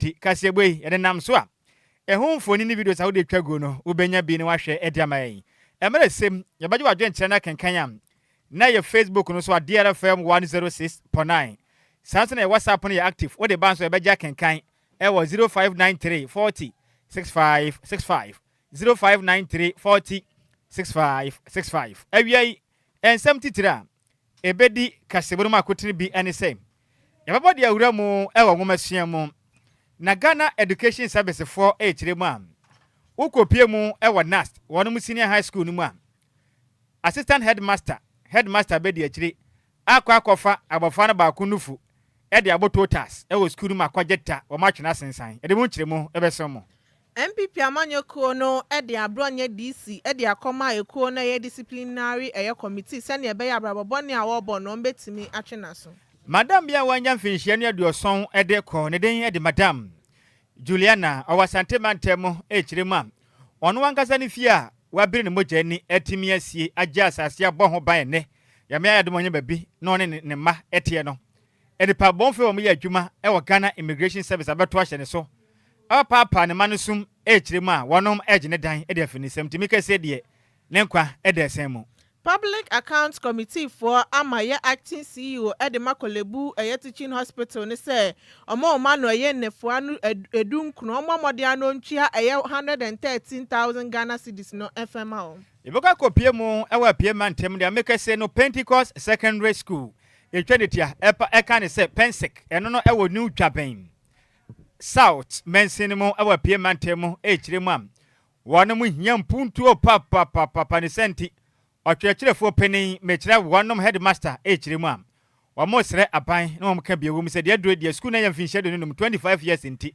Ti kaseɛbɔ yi, yɛde nam so a, ɛho mfoni ne videos ahodoɔ atwa guo no, wobɛnya bi na wahwɛ de ama yɛn. Mmerɛ sɛm, yɛbɛgye w'adwenkyerɛ no akenkan a, na yɛ Facebook no so a DRFM 106.9. Saa nso na yɛ WhatsApp no yɛ active, wode ba nso yɛbɛgye akenkan ɛwɔ 0593 40 65 65, 0593 40 65 65. Awia yi, nsɛm titire a ɛbɛdi kaseɛbɔ no mu akotene bi ne sɛ, yɛbɛbɔ de awura mu ɛwɔ nwomasua mu na Ghana Education Service foɔ ɛrekyerɛ mu a, wokɔpie mu ɛwɔ NAST wɔnom senior high school no mu a, assistant headmaster, headmaster bɛdi akyire akɔ akɔfa abɔfra no baako nufu ɛde abɔ totas ɛwɔ sukuu no mu akɔgye ta wɔn atwene asensan. Ɛde mu nkyerɛ mu ɛbɛsɛn mu. NPP amanyɔkuo no de Abronye DC de akɔma ekuo no ɛyɛ disciplinary ɛyɛ committee sɛnea ɛbɛyɛ abrabɔbɔne a wɔrebɔ no, wɔbɛtumi atwe n'aso. Madam bi a wanya mfinhyia no 70 de kɔ ne den de Madam Juliana, ɔwɔ Asante mantam mu, ɛrekyerɛ mu a ɔno ankasa ne fie a wabere ne mogya ani atumi asie agye asase abɔ ho ban, ɛnɛ yɛmɛ ayɛ adom ɔnyɛ baabi na ɔne ne mma ɛteɛ no, nipa bɔnfo a wɔyɛ adwuma ɛwɔ Ghana Immigration Service abɛto ahyɛ ne so apaapaa ne ma no sum, ɛrekyerɛ mu a wɔnom ɛgye ne dan ɛde afi ne nsam, tumi kɛseɛ deɛ ne nkwa ɛda ɛsɛn mu. Public Accounts Committee foɔ ama yɛ acting CEO de ma Korle Bu ɛyɛ teaching hospital ne sɛ ɔmo ano ɛyɛ nnafua no 19, ɔmo mmɔden ano ntua ɛyɛ 113,000 Ghana cedis no ɛfɛn ma wɔn. Yɛbɛkɔ akɔpie mu ɛwɔ apie mantam deɛ mekɛseɛ no, Pentecost Secondary School, yɛtwa ne tia ɛpa ɛka ne sɛ Pensec, ɛno no ɛwɔ New Dwabɛn South mansin mu ɛwɔ apie mantam mu, ɛrekyerɛ mu a wɔn mo hia mpuntuo papapapapa ne sɛnti ɔtwerɛkyerɛfoɔ panin, mekyerɛ wɔnom headmaster, ɛrekyerɛ mu a wɔn srɛ aban na wɔn ka bia wɔ mu sɛ deɛ aduro deɛ sukuu no yɛ mfinhyia 25, 25 years nti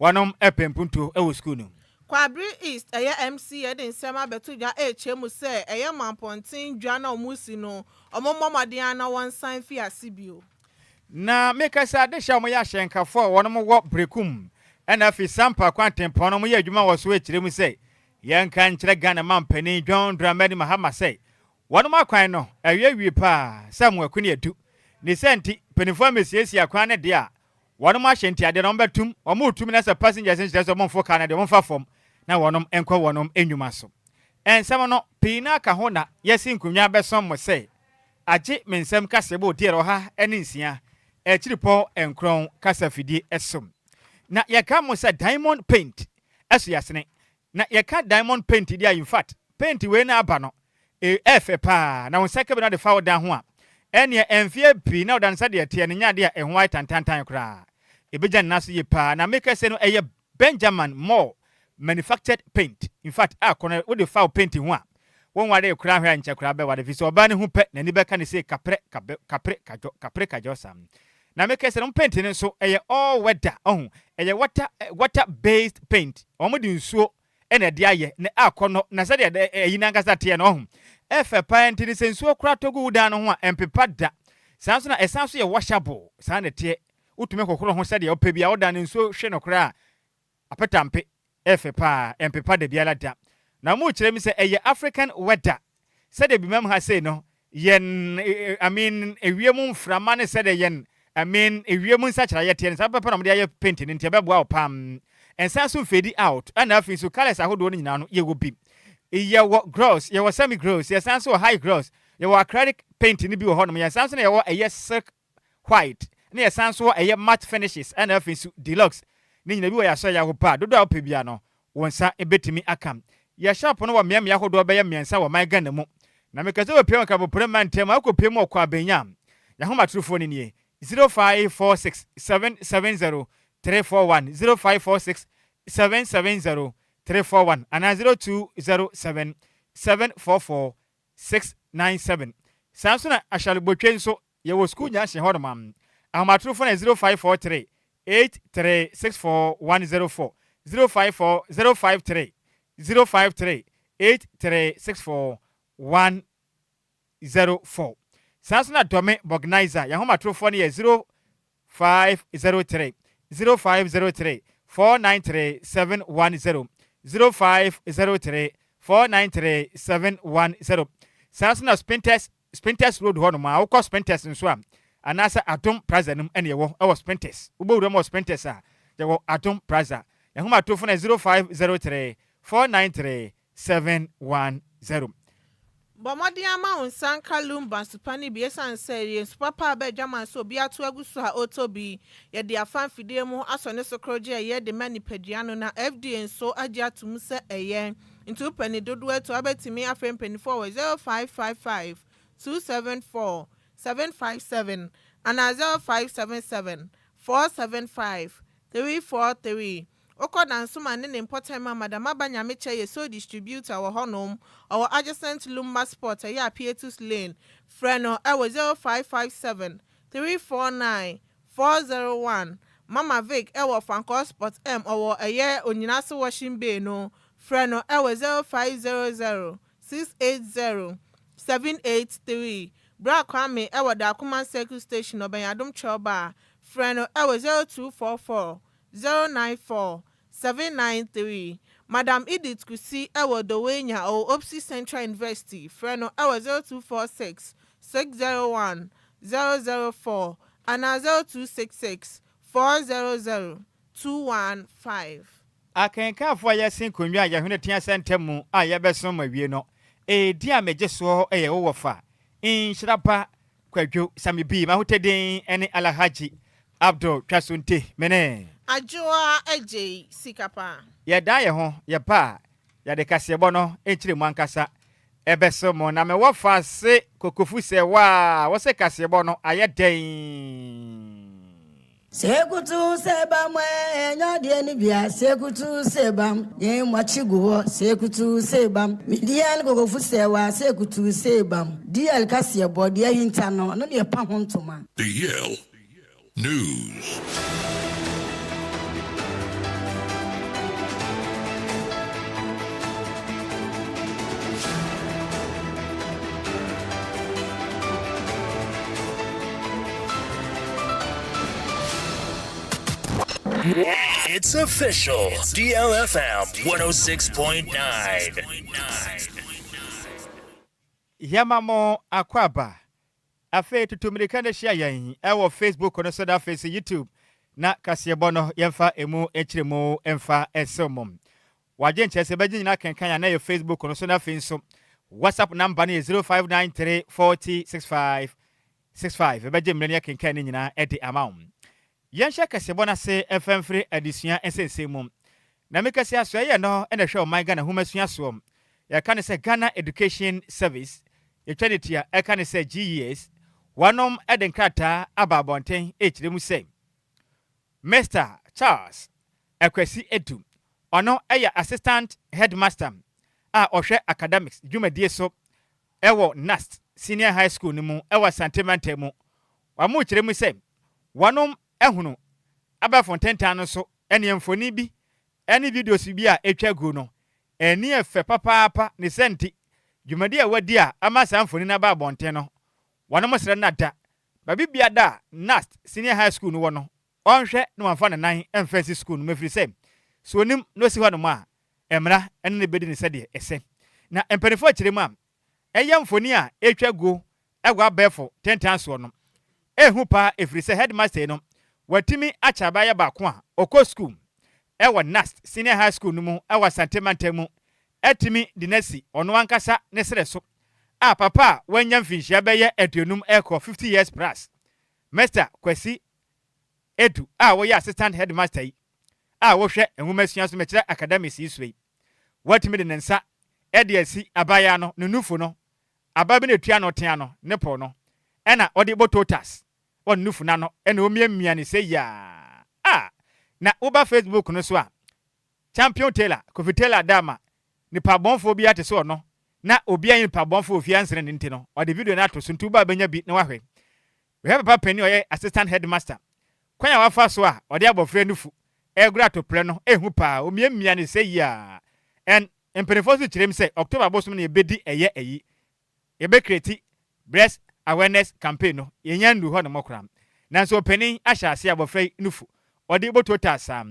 wɔnom ɛpɛ mpuntuo ɛwɔ sukuu no mu. Kwabre East ɛyɛ MCE de nsɛm abɛto dwa ɛrekyerɛ mu sɛ ɛyɛ mampɔnten dwa na ɔmo si no, ɔmo mmɔ mmɔden ana wɔnsan fi ase bio. Na meka sɛ adehyɛ a wɔyɛ ahyɛnkafoɔ a wɔnom wɔ Brekum ɛna afei Sampa kwantempɔn no wɔyɛ adwuma wɔ so, akyerɛ mu sɛ yɛnka nkyerɛ Ghana mampanin John Dramani Mahama sɛ wɔnom akwan no awie paa sɛ mmoako ne adu ne sɛ nti mpanimfoɔ amesiesie akwan no deɛ a wɔnom ahyɛ ntiadeɛ no wɔbɛtum wɔn retum na sɛ passengers nkyerɛ sɛ wɔmfo kaa no deɛ, wɔmfa fam na wɔnom nkɔ wɔnom nnwuma so. Ɛnsɛm no pii no aka ho na yɛsi nkonnwa bɛsɔn mo sɛ agye me nsɛm kasɛbɔ deɛ 106.9 kasa fidie ɛsom. Na yɛka mo sɛ Diamond Paint ɛso yɛasene, na yɛka Diamond Paint deɛ a, in fact, paint wei no aba no ɛɛfɛ paa na wo nsa ka bi no de fa wo dan ho a, ɛneɛ ɛmfeɛ pii na woda no sɛdeɛ ɛteɛ no nyɛ adeɛ a ɛho ayɛ tantantan koraa, ɛbɛgya ne nan so yie paa. Na meka sɛ no ɛyɛ Benjamin Moore manufactured paint. In fact, akɔ no wode fa wo paint ho a, wɔnware koraa hwɛ a nkyɛ koraa bɛware fi sɛ ɔbaa no ho pɛ n'ani bɛka ne sɛ kaprɛ kabɛ kapre kadwo kapre kadwo sam. Na meka sɛ no paint no nso ɛyɛ all weather, ɔho ɛyɛ water based paint. Wɔn de nsuo ɛna ɛde ayɛ na akɔ no na sɛdeɛ ɛyi nankasa teɛ no, ɔho ɛfɛ paa nti ne sɛ nsuo koraa tɔ gu wo dan no ho a, ɛmpepa da. Saa nso na ɛsan so yɛ washable, saa na ɛteɛ, wotumi kɔkɔrɔ ho sɛdeɛ wopɛ bi a wodan no nsuo hwe no koraa apetampe, ɛfɛ paa, ɛmpepa da biara da. Na mo kyerɛ mi sɛ ɛyɛ African weather, sɛdeɛ bimam ha sei no yɛn, I mean, ewiem mframa ne sɛdeɛ yɛn, I mean, ewiem nsakyerɛeɛ teɛ no, saa pɛpɛ na wɔde ayɛ paint no nti ɛbɛboa wo pam. Ɛnsan so mfade out, ɛna afei nso colours ahodoɔ no nyinaa no yɛwɔ bi. Yɛwɔ gloss, yɛwɔ semi gloss, yɛsan so wɔ high gloss, yɛwɔ acrylic paint no bi wɔ hɔnom, yɛsan so na yɛwɔ ɛyɛ silk white, ne yɛsan so wɔ ɛyɛ matte finishes, ɛna afei nso deluxe ne nyina bi wɔ yɛasɔ yɛ aho paa. Dodoɔ a wopɛ bia no, wɔn nsa bɛtumi aka. Yɛ shop no wɔ mmeammea ahodoɔ bɛyɛ mmiɛnsa wɔ man Ghana mu. Na meka sɛ wɔpie wɔ Nkabopore mantam a, wokɔpie mu wɔ Kwabenya, yɛahomatorofoɔ no nie: 0546 770 341, 0546 770 341 anaa 0207 744 697. Saa nso na Ahyalebotwe nso yɛwɔ sukuu nyanhyɛ hɔ nom. Ahomatorofo no 0543 8364 104, 054 053 053 8364 104. Saa nso na Dɔme Borgnizer, yɛn ahomatorofoɔ no yɛ 0503, 0503 493 710, 0503 493 710. Saa nso na Spintex, Spintex Road hɔ nom a, wokɔ Spintex nso a, anaasɛ Adom Plaza no mu ɛne ɛwɔ Spintex. Wobɛwura mu wɔ Spintex a, Yɛwɔ Adom Plaza. Yɛn ahomatofo no yɛ 0503 493 710. Bɔ mmɔden ama wo nsa nka Lumba nsupa no bi esiane sɛ ɛyɛ nsu papa a ɛbɛ adwaman sɛ obi ato agu so a ɔretɔ bi. Yɛde afa mfidie mu asɔ ne so korogye a ɛyɛ de ma nipadua no na FDA nso agye atom sɛ ɛyɛ. Nti wopɛ ne dodoɔ atu a wobɛtumi afrɛ mpanimfoɔ wɔ 0555 274 757 anaa 0577 475 343. Wokɔ Dansoma ne ne mpɔtam a Madam Aba Nyamekyɛ yɛ sole distributor wɔ hɔnom. Ɔwɔ adjacent Lumba Sport ɛyɛ Apietus Lane. Frɛ no ɛwɔ 0557 349 401. Mama Vic ɛwɔ Fankɔ Sport M ɔwɔ ɛyɛ Onyinase Washing Bay no. Frɛ no ɛwɔ 0500 680 783. Bra Kwame ɛwɔ Dakuman Circle Station ɔbɛn Adom Twɛlba. Frɛ no ɛwɔ 0244 094 793. Madam Edith Kusi ɛwɔ Dowenya ɔwɔ Opsi Central University. Frɛ no ɛwɔ 0246 601 004 anaa 0266 400 215. Akenkanfoɔ a yɛsen nkonnwa a yɛhwene tea sɛ ntam mu a yɛbɛsom awie no, ɛdi a megye soɔ yɛ wowɔ fa nhyira pa Kwadwo Sami Bii mahotɛden ne Alhaji Abdul Twasonte mene. Adwoa Agyei sika pa. Yɛdan yɛn ho yɛba a yɛde kaseɛbɔ no nkyerɛ mu ankasa ɛbɛso mo na mewɔ fa se kokofu sɛ waa wɔ se kaseɛbɔ no ayɛ dɛn. Sekutu sebam ɛnyɛ adeɛ no bia sekutu sebam yɛn makyi gu hɔ sekutu sebam midian kokofu sɛwa sekutu sebam DL kaseɛ bɔ deɛ hinta no ɔno deɛ pa ho ntoma. DL News. It's official. DLFM 106.9. Yɛma mo akwaaba. Afei tutu mmirika no hyia yɛn ɛwɔ Facebook no so da afei so YouTube na kaseɛbɔ no yɛmfa emu akyire mu mfa ɛsɛ mo. Wagye nkyerɛ sɛ bɛgye nyinaa kenkan a na yɛ Facebook no so na afei nso WhatsApp number no yɛ 0593 40 65 65. Ɛbɛgye mmerɛ no yɛkenkan no nyinaa ɛde ama wo. Yɛnhyɛ kaseɛbɔ no ase ɛmfa mfiri adesua nsɛnsɛm mu. Na mekasi asoɛ yɛ no ɛna ɛhwɛ ɔman Ghana homasua soɔ. Yɛka ne sɛ Ghana Education Service, yɛtwa ne tia ɛka ne sɛ GES, wɔnom ɛde nkrataa aba abɔnten ɛkyerɛ mu sɛ Mr. Charles Akwasi Edu, ɔno ɛyɛ assistant headmaster a ɔhwɛ academics dwumadie so ɛwɔ NAST Senior High School no mu ɛwɔ Asante Mantam mu. Wɔn kyerɛ mu sɛ wɔnom ɛhunu abɛɛfo ntentan no so ɛne mfoni bi ɛne videos bi a ɛtwa gu no ɛni ɛfɛ papaapa ne sɛnti dwumadi a wadi a ama saa mfoni no aba abɔnten no wɔnom srɛ no da baabi bia da a NAST Senior High School no wɔ no ɔnhwɛ na wɔamfa ne nan ɛmfa nsi school no mu ɛfiri sɛ so onim na osi hɔ nom a mmara ɛne ne bɛdi ne sɛdeɛ ɛsɛ. Na mpanimfoɔ akyerɛ mu a ɛyɛ mfoni a ɛtwa guo ɛwɔ abɛɛfo tentan soɔ no ehu paa ɛfiri sɛ headmaster no watumi akyɛ abaayɛ baako a ɔkɔ school ɛwɔ NAST Senior High School no mu ɛwɔ Asante Mantam mu ɛtumi de n'asi ɔno ankasa ne serɛ so a papa a wanya mfinhyia bɛyɛ 50 ɛkɔ 50 years plus, Mr. Kwasi Edu a wɔyɛ assistant headmaster yi a wɔhwɛ nwomasua so mɛkyerɛ academics yi so yi watumi de ne nsa ɛde asi abaayewa no ne nufu no aba bi na etua no tea no ne pɔ no ɛna ɔde bɔ totas wɔ ne nufu n'ano ɛna omiamia ne sɛ yaa a na woba Facebook no so a Champion Taylor Kofi Taylor Dama nipa bɔnfoɔ bi ate sɛ ɔno na obi a yɛ nipa bɔnfoɔ ofie ansene ne nti no ɔde video no ato so nti woba bɛnya bi na wahwɛ wehwɛ papa panyin ɔyɛ assistant headmaster kwan a wafa so a ɔde abɔfra nufu ɛgura atoprɛ no ehu paa omiamia ne sɛ yia ɛn mpanimfoɔ nso kyerɛ mu sɛ October bosom no yɛbɛdi ɛyɛ ɛyi yɛbɛcreate breast awareness campaign no yɛnya ndu hɔ nom koraa nanso ɔpanin ahyɛ ase abɔfra yi nufu ɔde bɔtɔ ta saa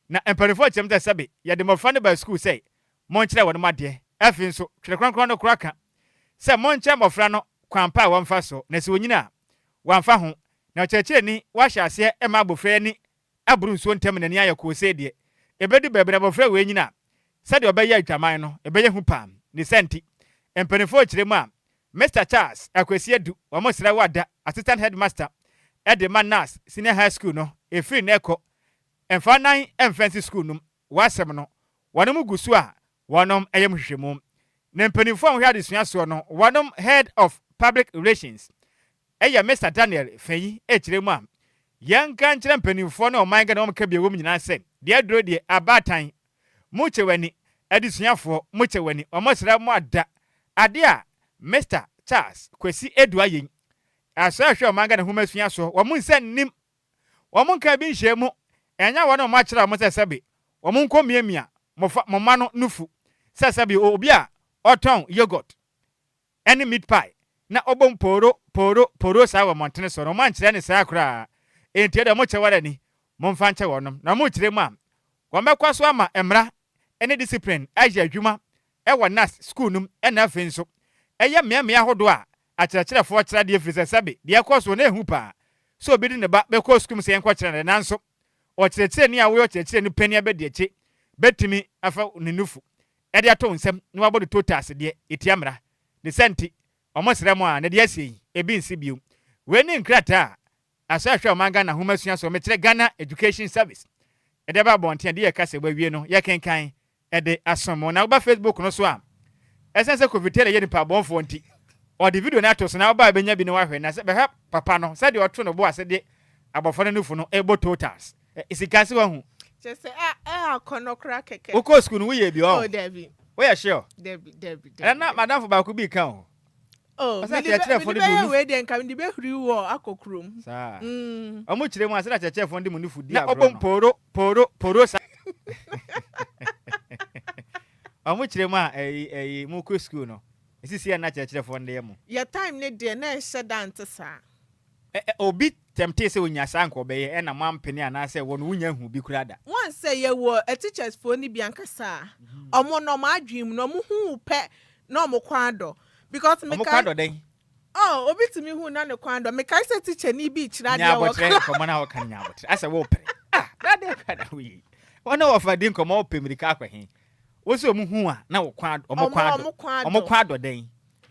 na mpanimfoɔ kyerɛ mu sɛ sɛbe yɛde mmɔfra no ba sukuu sɛ monkyerɛ wɔn adeɛ afei nso twerɛ kronkron no kora ka sɛ monkyerɛ mmɔfra no kwan pa a wɔmfa so na sɛ wɔnyina a wɔamfa ho na ɔkyerɛkyerɛni wahyɛ aseɛ ma abɔfra ani. Aboro nsuo ntam n'ani ayɛ koosee deɛ, ɛbɛdu baabi no abɔfra wei nyini a, sɛdeɛ ɔbɛyɛ adwaman no, ɛbɛyɛ hu paa. Ne saa nti, mpanimfoɔ rekyerɛ mu a, Mister Charles Akwasi Adu, wɔn srɛ wo ada, Assistant Headmaster de ma Nurse Senior High School no, ɛfiri nnɛ rekɔ, mfa wo nan mfa nsi sukuu no mu. W'asɛm no, wɔnom gu so a wɔnom yɛ mu nhwehwɛmu. Ne mpanimfoɔ a wɔhwɛ adesua soɔ no, wɔnom Head of Public Relations yɛ Mister Daniel Fenyi rekyerɛ mu a, yɛnka nkyerɛ mpanimfoɔ ne ɔman Ghana wɔn ka bi a ɛwɔ mu nyinaa sɛ, deɛ aduro deɛ, abaatan, mo kyɛ w'ani, adesuafoɔ, mo kyɛ w'ani, wɔn srɛ mo ada adeɛ a Mister Charles Kwesi Adu ayɛ yi, asɔre a ɛhwɛ ɔman Ghana nhomasua soɔ, wɔn nsa nnim, wɔn nkaa bi nhyɛɛ mu, ɛnyɛ wɔn a wɔakyerɛ wɔn sɛ sɛbe wɔn nkɔ miamia mofa mo mma no nufu, sɛ sɛbe obi a ɔtɔn yogurt ne meat pie na ɔbom pooro pooro pooro saa wɔ mmɔntene so no, wɔankyerɛ no saa koraa. Enti ɛdeɛ mokyɛ wɔn ani, momfa nkyɛ wɔnom. Na mokyerɛ mu a, wɔbɛkɔ so ama mmara ne discipline ayɛ adwuma wɔ NASS sukuu no mu ɛna afei nso ɛyɛ mmeammea ahodoɔ a akyerɛkyerɛfoɔ kyerɛ adeɛ ɛfiri sɛ sɛbe deɛ ɛkɔ soɔ no ɛhu paa sɛ obi de ne ba bɛkɔ sukuu mu sɛ yɛnkɔkyerɛ no ade nanso ɔkyerɛkyerɛni a woyɛ ɔkyerɛkyerɛni panin abadiakyire bɛtumi afa ne nufu de ato wo nsam na wabɔ no totaase deɛ ɛtia mmara. Ne saa nti, wɔsrɛ mo a, na deɛ asie yi, ebi nsi bio. Wei ne nkrataa a Asɔre Ahwɛ Ɔman Ghana Nhomasua soɔ, mekyerɛ Ghana Education Service, de aba abɔnten a deɛ yɛka sɛ wɔawie no, yɛkenkan de asom mo. Na woba Facebook no so a, ɛsiane sɛ Kofi Taylor yɛ nipa bɔnfoɔ nti, ɔde video no ato so na woba a bɛnya bi na woahwɛ. Na sɛ bɛhwɛ papa no sɛdeɛ ɔto ne bo ase de abɔfra no nufu no rebɔ totals. Sika sɛ wahu. Kyerɛ sɛ ɛ ɛ akɔnɔ koraa kɛkɛ. Wokɔɔ sukuu no woyɛɛ bi ɔn? Oh dabi. Woyɛ sure? Dabi dabi dabi. Ɛna na madamfo baako bi ka o. Oh, Ɔsɛ mede bɛ akyerɛkyerɛfoɔ mede no de bɛyɛ wo wei deɛ nka mede bɛhuri wɔ akɔ kurom. Saa. Mm. Ɔmo kyerɛ mu a sɛdeɛ akyerɛkyerɛfoɔ no de mo nufu di agorɔ no. Na ɔbom pooro pooro pooro saa. Ɔmo kyerɛ mu a ɛyi ɛyi mo kɔ sukuu no esisi a na akyerɛkyerɛfoɔ no de yɛ mo. Yɛ time ne deɛ na ɛnhyɛ da nte saa. Ɛ ɛ obi tɛmtee sɛ onya saa anka ɔbɛyɛ ɛna moampene anaasɛ wɔ no wonya nhuu bi koraa da. Wɔn sɛ yɛwɔ teachers foɔ no bi ankasa a ɔmo no ɔmo adwene mu no ɔmo hu wo pɛ na ɔmo kɔn adɔ because Ɔmo kɔn mekae adɔ dɛn? oh obi tumi hu na ne kɔn adɔ mekae sɛ teacher ni bi rekyerɛ Nya adeɛ wɔ aboterɛ class. nkɔmmɔ no a woka no nya aboterɛ asɛ wopere ah na adeɛ koraa na woyɛ yi wɔne wɔfa di nkɔmmɔ wopɛ mirika akɔ he wo sɛ ɔmo hu a na wo kɔn adɔ ɔmo Ɔmo kɔn adɔ ɔmo kɔn ɔmo adɔ kɔn adɔ dɛn?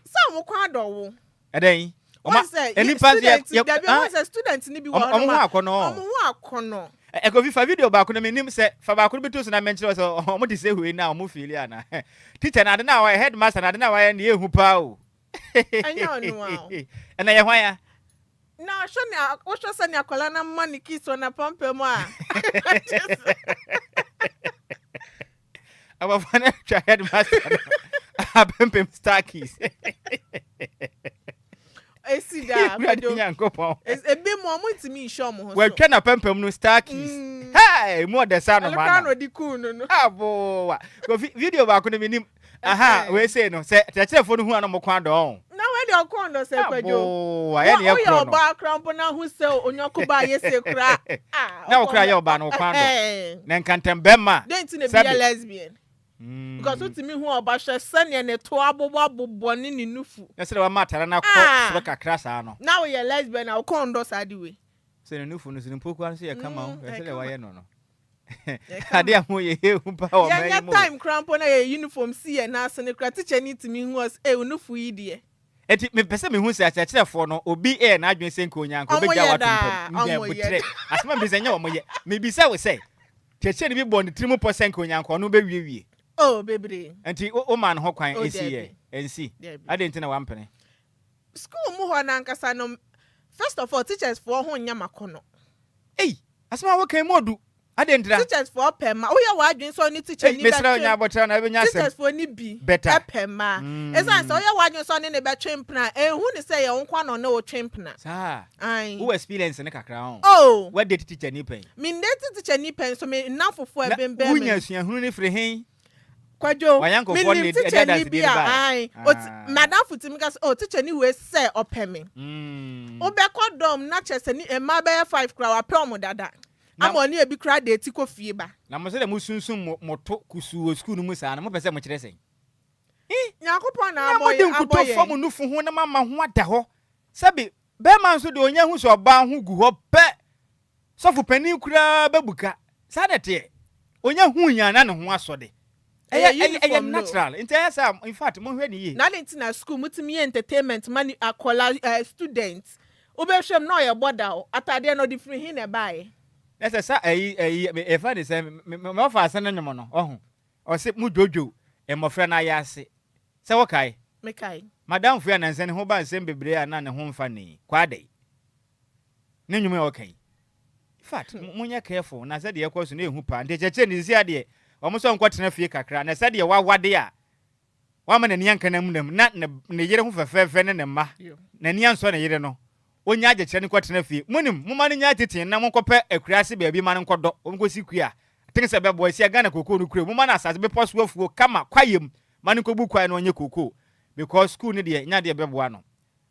sɛ ɔmo kɔn adɔ wo. Ɛdɛn? Wɔn sɛ Nnipa nso yɛ student dabi wɔn sɛ student ni bi wɔ hɔ ɔmo ho akɔnɔ. Ɔmo ho akɔnɔ. Ɛkɔfi fa video baako na menim sɛ fa baako no bi to so na menkyerɛ sɛ ɔmo te sɛ wei na ɔmo fiili ana. Teacher na ade na wayɛ headmaster na ade na wayɛ ne ehu paa o. Ɛnyɛ ɔno a o. Ɛna yɛ hwan a? Na ɔhwɛ nea wohwɛ sɛ nea akwadaa no ama ne kiss wɔ n'apampam a. Abɔfra no atwa headmaster no apempem star keys. Esi da Awurade Nyankopɔn. Ebi mu ɔmo ntumi nhyɛ ɔmo ho so. Watwa n'apampam no star keys. Hey, mu ɔdɛ saa no Ɛno maa koraa na. na ɔde kuu no no. Aboa. Kofi video baako no menim. Aha, wei sei no sɛ kyerɛkyerɛfoɔ no hu a na ɔmo kɔn adɔ ɔn. Na wei deɛ ɔkɔn dɔ sɛ Kwadwo. Aboa, yɛ ne yɛ Woyɛ korɔ no. ɔbaa koraa mpo na ho sɛ onyɔnko baa yɛ se koraa. Ah, Na wo koraa yɛ ɔbaa no wo kɔn adɔ. Na nka ntɛm bɛrima. Dɛn nti na ebi yɛ lesbian? Because wotumi hu ɔba hwɛ sɛnea ne to abobɔ abobɔ ne ne nufu. Na sɛdeɛ wama atare no akɔ soro kakra saa no. Na woyɛ lesbian a wo kɔn dɔ saa de wei. Sɛ ne nufu no so ne mpokua no so yɛ kama o, hwɛ sɛdeɛ wayɛ no no. Ade a ho yɛ ehu paa wɔ ɔman yi mu. Yɛnyɛ time koraa mpo na yɛ uniform si yɛn nan ase no koraa teacher ni tumi hu us eh wo nufu yi deɛ. Eti mepɛ sɛ mehu sɛ akyerɛkyerɛfoɔ no obi yɛ n'adwene sɛ nka onya nka obɛgya wato mpam. Nya butrɛ. Asɛm a mebisa nyɛ wɔn yɛ. Mebisa wo sɛ kyerɛkyerɛni bi bɔ ne tirim pɔ sɛ nka onya nka ɔno bɛwiewie. Oh bebree. Nti wo maa no ho kwan Oh esi yɛ? dabi. Ɛnsi. Dabi. Adɛn nti na wampene? School mu hɔ no ankasa no first of all teachers foɔ ho nyɛ m'akɔnɔ. Ei! Asɛm a woka yi mu ɔdu. Adɛn ntira? Teachers foɔ pɛ mma. Woyɛ w'adwene sɛ ɔne teacher Ei, ni mesrɛ wo bɛtwe. nya aboterɛ na wobɛnya asɛm. Teachers foɔ ni bi Better. pɛ mma. Ɛsiane sɛ woyɛ w'adwene sɛ ɔne ne bɛtwe mpena a, ɛnhu ne sɛ ɛyɛ wo nko ara na ɔne wo twe mpena. Saa. Ae. Wowɔ experience no kakra ho. Oh! Woadate teacher ni pɛn? Mennate teacher ni pɛn nso me nnamfofoɔ a Na ɛbembɛn me wonya no. suahunu no firi he? Kwadwo, W'ayɔnkofoɔ menim no na ɛde tikyani adansedie bi no a, baeɛ. ae, ɔti, Ah. m'adamfo tumi ka sɛ, oh, tikyani wei sɛ ɔpɛ me. Mm. Wobɛkɔ dɔm na kyerɛ sɛ ne, mmaa bɛyɛ five koraa, wapɛ wɔn dada. Na, Ama ɔne ebi koraa date kɔ fie ba. na mo sɛdeɛ mosunsum mo, mo to kusuu wɔ sukuu no mu saa no, mopɛ sɛ mokyerɛ sɛn? Ih! Nyankopɔn na Na abɔ mode yɛn, abɔ nkutoo fa yɛn. mo nufu ho na moama ho ada hɔ. Sɛbe, barima nso deɛ ɔnya hu sɛ ɔbaa ho gu hɔ pɛ. Sɔfo panin koraa bɛbuka. Saa na ɛteɛ. Onya hu yɛn a na ne ho asɔ de. Ɛyɛ Ɛyɛ ɛyɛ ɛyɛ uniform no. natural. Nti ɛyɛ saa in fact monhwɛ no yie. Na adɛn nti na school motumi yɛ entertainment ma ni akwadaa ɛɛ student? Wobɛhwɛ mu na ɔyɛ bɔda o, ataadeɛ no ɔde firi he na ɛbaeɛ? Na sɛ sa ɛyi ɛyi yɛfrɛ ne sɛ me me ɔfa ase no nwom no ɔho ɔse mo dwodwo mmɔfra no ayɛ ase sɛ wokae? Mekae. Madamfo yi a nansa ne ho ba nsɛm bebree a na ne ho mfa ne yi Kwaadɛ ne nnwom a ɔka yi infact monyɛ careful na sɛdeɛ ɛkɔ so no ɛhu paa nti kyerɛkyerɛ ne sisi adeɛ wɔn sɛ ɔnkɔ tena fie kakra na sɛdeɛ wawade a wama n'ani anka n'amunam na ne ne yere ho fɛfɛɛfɛ ne ne mma n'ani ansɔ ne yere no ɔnya agyekyerɛ no kɔtena fie monim moma no nya tete na monkɔpɛ akuraase baabi ma no nkɔdɔ ɔnkɔsi kua ten sɛ bɛboa sia Ghana kokoo no kura moma no asase bepɔ so afuo kama kwayam ma no nkɔbu kwae na ɔnyɛ kokoo because school no deɛ nya deɛ bɛboa no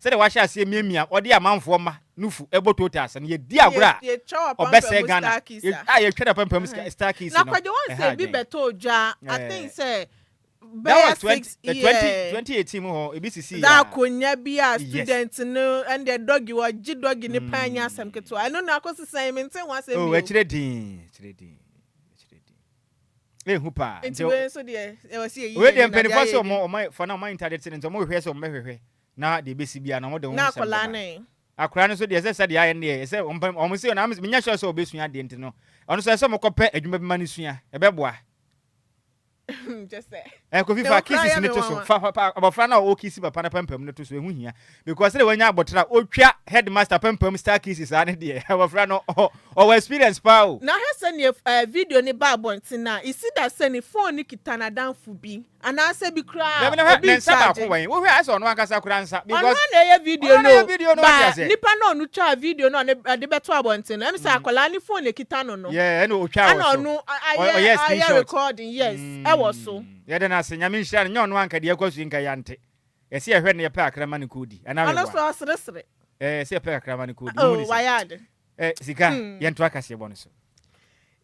Sɛdeɛ wahyɛ aseɛ miamia ɔde amanfoɔ mma nufu bɔ totals no yɛdi agorɔ a ɔbɛsɛe Ghana a yɛtwa n'apampam star keys no Na kwadwo wɔn ɛha sɛ ebi adwen. bɛtɔ odwa I think sɛ That bɛyɛ was 20, six 20, year 2018 mu hɔ ebi sisi da ya. akonnwa bi a Yes. student no ɛnde dɔgi wɔgye dɔgi ne paa nyɛ asɛm ketewa ɛno na akɔsi sɛn mente ho asɛm Oh, bio. akyire din, akyire din, akyire din. Ehu paa. Nti Nti wei nso deɛ ɛwɔ sɛ yɛyi wei deɛ yɛn ani na deɛ mpanimfoɔ ayɛ sɛ bi. ɔmo ɔmo fa na ɔmo internet no nti ɔmo hwehwɛ sɛ ɔmo bɛhwehwɛ na deɛ ebesi biara na ɔmo de ho Na nsɛm akwadaa bɛba. no ɛ? Akwadaa no nso deɛ ɛsɛ sɛ deɛ ayɛ no deɛ ɛsɛ ɔmo ɔmo sɛ ɔno menya sure sɛ ɔbɛsua adeɛ nti no ɔno nso ɛsɛ ɔmo kɔpɛ adwuma bi ma no sua ɛbɛboa. Kyɛ sɛ. Ɛ Kofi Ne fa wo koraa kisses yɛ no me to so nwanwa. fa fa fa abɔfra no a ɔkisi papa no pampam no to so ɛho hia because sɛdeɛ wanya abɔtra a ɔtwa headmaster pampam star kisses saa ne deɛ abɔfra no ɔ ɔwɔ experience paa o. Na hwɛ sɛdeɛ ɛɛ video no ba abɔnten a, esi da sɛ ne phone no kita n'adamfo bi anaasɛ bi koraa Dabi na hwɛ obi ne nsa baako recharge. wɛn wohwɛ ayɛ sɛ ɔno ankasa kora nsa Ɔno because ara na ɛyɛ video ɔno no na ɛyɛ o, video no wate ba aseɛ. nipa no a ɔno twaa video no a ɔne ɔde bɛto abɔnten no, ɛm sɛ akwadaa ne phone na ekita no no. Yeah, ɛna otwaa Ɛna wɔ so. ɔno Ɔ- ayɛ ɔyɛ ayɛ screenshot. recording yes ɛwɔ so. Yɛda no ase Nyame nhyira no nyɛ ɔno anka deɛ ɛkɔ so yi nka yɛante. Yɛse yɛhwɛ no yɛpɛ akra ma no kɔdi anaa Ɔno meboa? nso ɔseresere. Ɛɛ sɛ yɛpɛ kakra ma no kɔdi. Oh, Wohu ne sɛ? wayɛ ade. Eh, sika, yɛntoa kaseɛbɔ no so.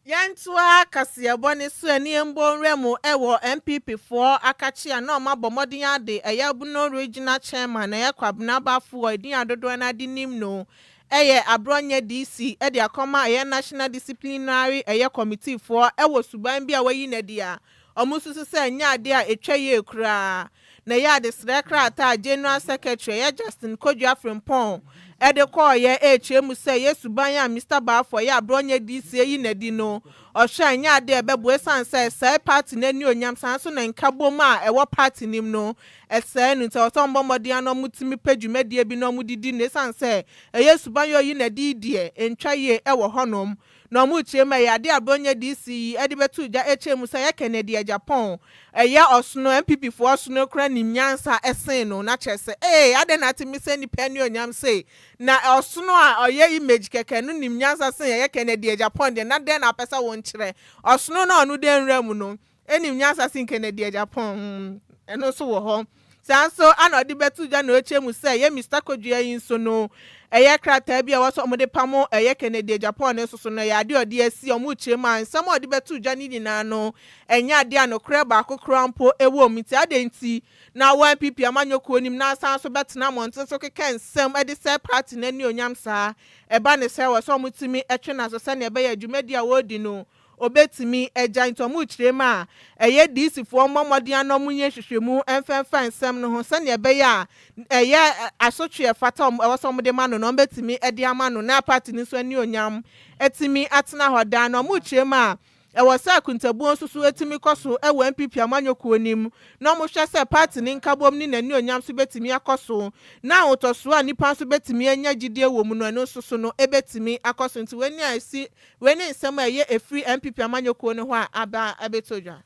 Yɛntoa kaseɛbɔ no so ɛne yɛmbɔ nwura mu ɛwɔ NPP foɔ akakye a na ɔmo abɔ mmɔden ade ɛyɛ Bono Regional Chairman ɛyɛ Kwabena Baffour edin a dodoɔ no ade nim no ɛyɛ Abrɔnyɛ DC ɛde akɔma ɛyɛ National Disciplinary ɛyɛ Committee foɔ ɛwɔ suban bi a wayi no adi a ɔmo susu sɛ ɛnyɛ adeɛ a ɛtwa yie koraa Na ɛyɛ adesrɛ krataa a General Secretary ɛyɛ Justin Kodua Frimpong de kɔeɛ rekyerɛ mu sɛ ɛyɛ suban a Mister Balfour yɛ a berɛ ɔnyɛ DC ayi no adi no ɔhwɛ a ɛnyɛ adeɛ a ɛbɛboa ɛsiane sɛ ɛsɛe party no anuonyam saa nso na nkabom a ɛwɔ party no mu no ɛsɛe no nti ɛwɔ sɛ wɔbɔ mmɔden ara na wɔtumi pɛ dwumadie bi na wɔde di no ɛsiane sɛ ɛyɛ suban a ɔyi no adi yi deɛ ɛntwa yie wɔ hɔnom. Na ɔmo kyerɛ mu ɛyɛ ade a Bronya DC yi de bɛto dwa ɛkyerɛ mu sɛ ɛyɛ Kennedy Agyapong ɛyɛ ɔsono NPP foɔ ɔsono koraa nim nyansa ɛsen no na kyerɛ sɛ ee adɛn na atumi sɛ nipa anuonyam sei na ɔsono a ɔyɛ image kɛkɛ no nim nyansa sen ɛyɛ Kennedy Agyapong deɛ na dɛn na apɛ sɛ wo nkyerɛ ɔsono no a ɔno da nwura mu no Enim nyansa sen Kennedy Agyapong hmm, ɛno nso wɔ hɔ. Saa nso na ɔde bɛto dwa na ɔkyerɛ mu sɛ ɛyɛ Mister Kodua yi nso no, ɛyɛ krataa bi a ɛwɔ sɛ wɔde pamo ɛyɛ Kennedy Agyapong no nso so no, ɛyɛ adeɛ a ɔde asi wɔn rekyerɛ mu a nsɛm a ɔde bɛto dwa no nyinaa no, ɛnyɛ adeɛ a nokorɛ baako koraa mpo wɔ mu. Nti adɛn nti na wɔ NPP amanyɔkuo no mu na asan nso bɛtena mmɔnten so keka nsɛm de sɛe party no anuonyam saa? Ɛba no sɛ ɛwɔ sɛ wɔtumi twe no aso sɛdeɛ ɛbɛyɛ a dwumadie a wɔredi no Obetumi agya nti ɔmo kyerɛ mu a ɛyɛ DC foɔ mmɔ mmɔden ara na ɔmo nyɛ nhwehwɛmu mfɛnfa nsɛm no ho sɛnea ɛbɛyɛ a ɛyɛ asotwe a ɛfata ɔmo ɛwɔ sɛ ɔmo de ma no no ɔmo bɛtumi de ama no na party no nso anuonyam atumi atena hɔ daa na ɔmo kyerɛ mu a ɛwɔ sɛ akontabuo nso so tumi kɔ so wɔ NPP amanyɔkuo no mu na ɔmo hwɛ sɛ party no nkabom ne n'anuonyam nso bɛtumi akɔ so na ahotɔsoɔ a nnipa nso bɛtumi anya gyidie wɔ mu no ɛno nso so no ɛbɛtumi akɔ so nti wei ne a ɛsi Wei ne nsɛm a ɛyɛ ɛfiri NPP amanyɔkuo no hɔ a aba abɛtɔ dwa.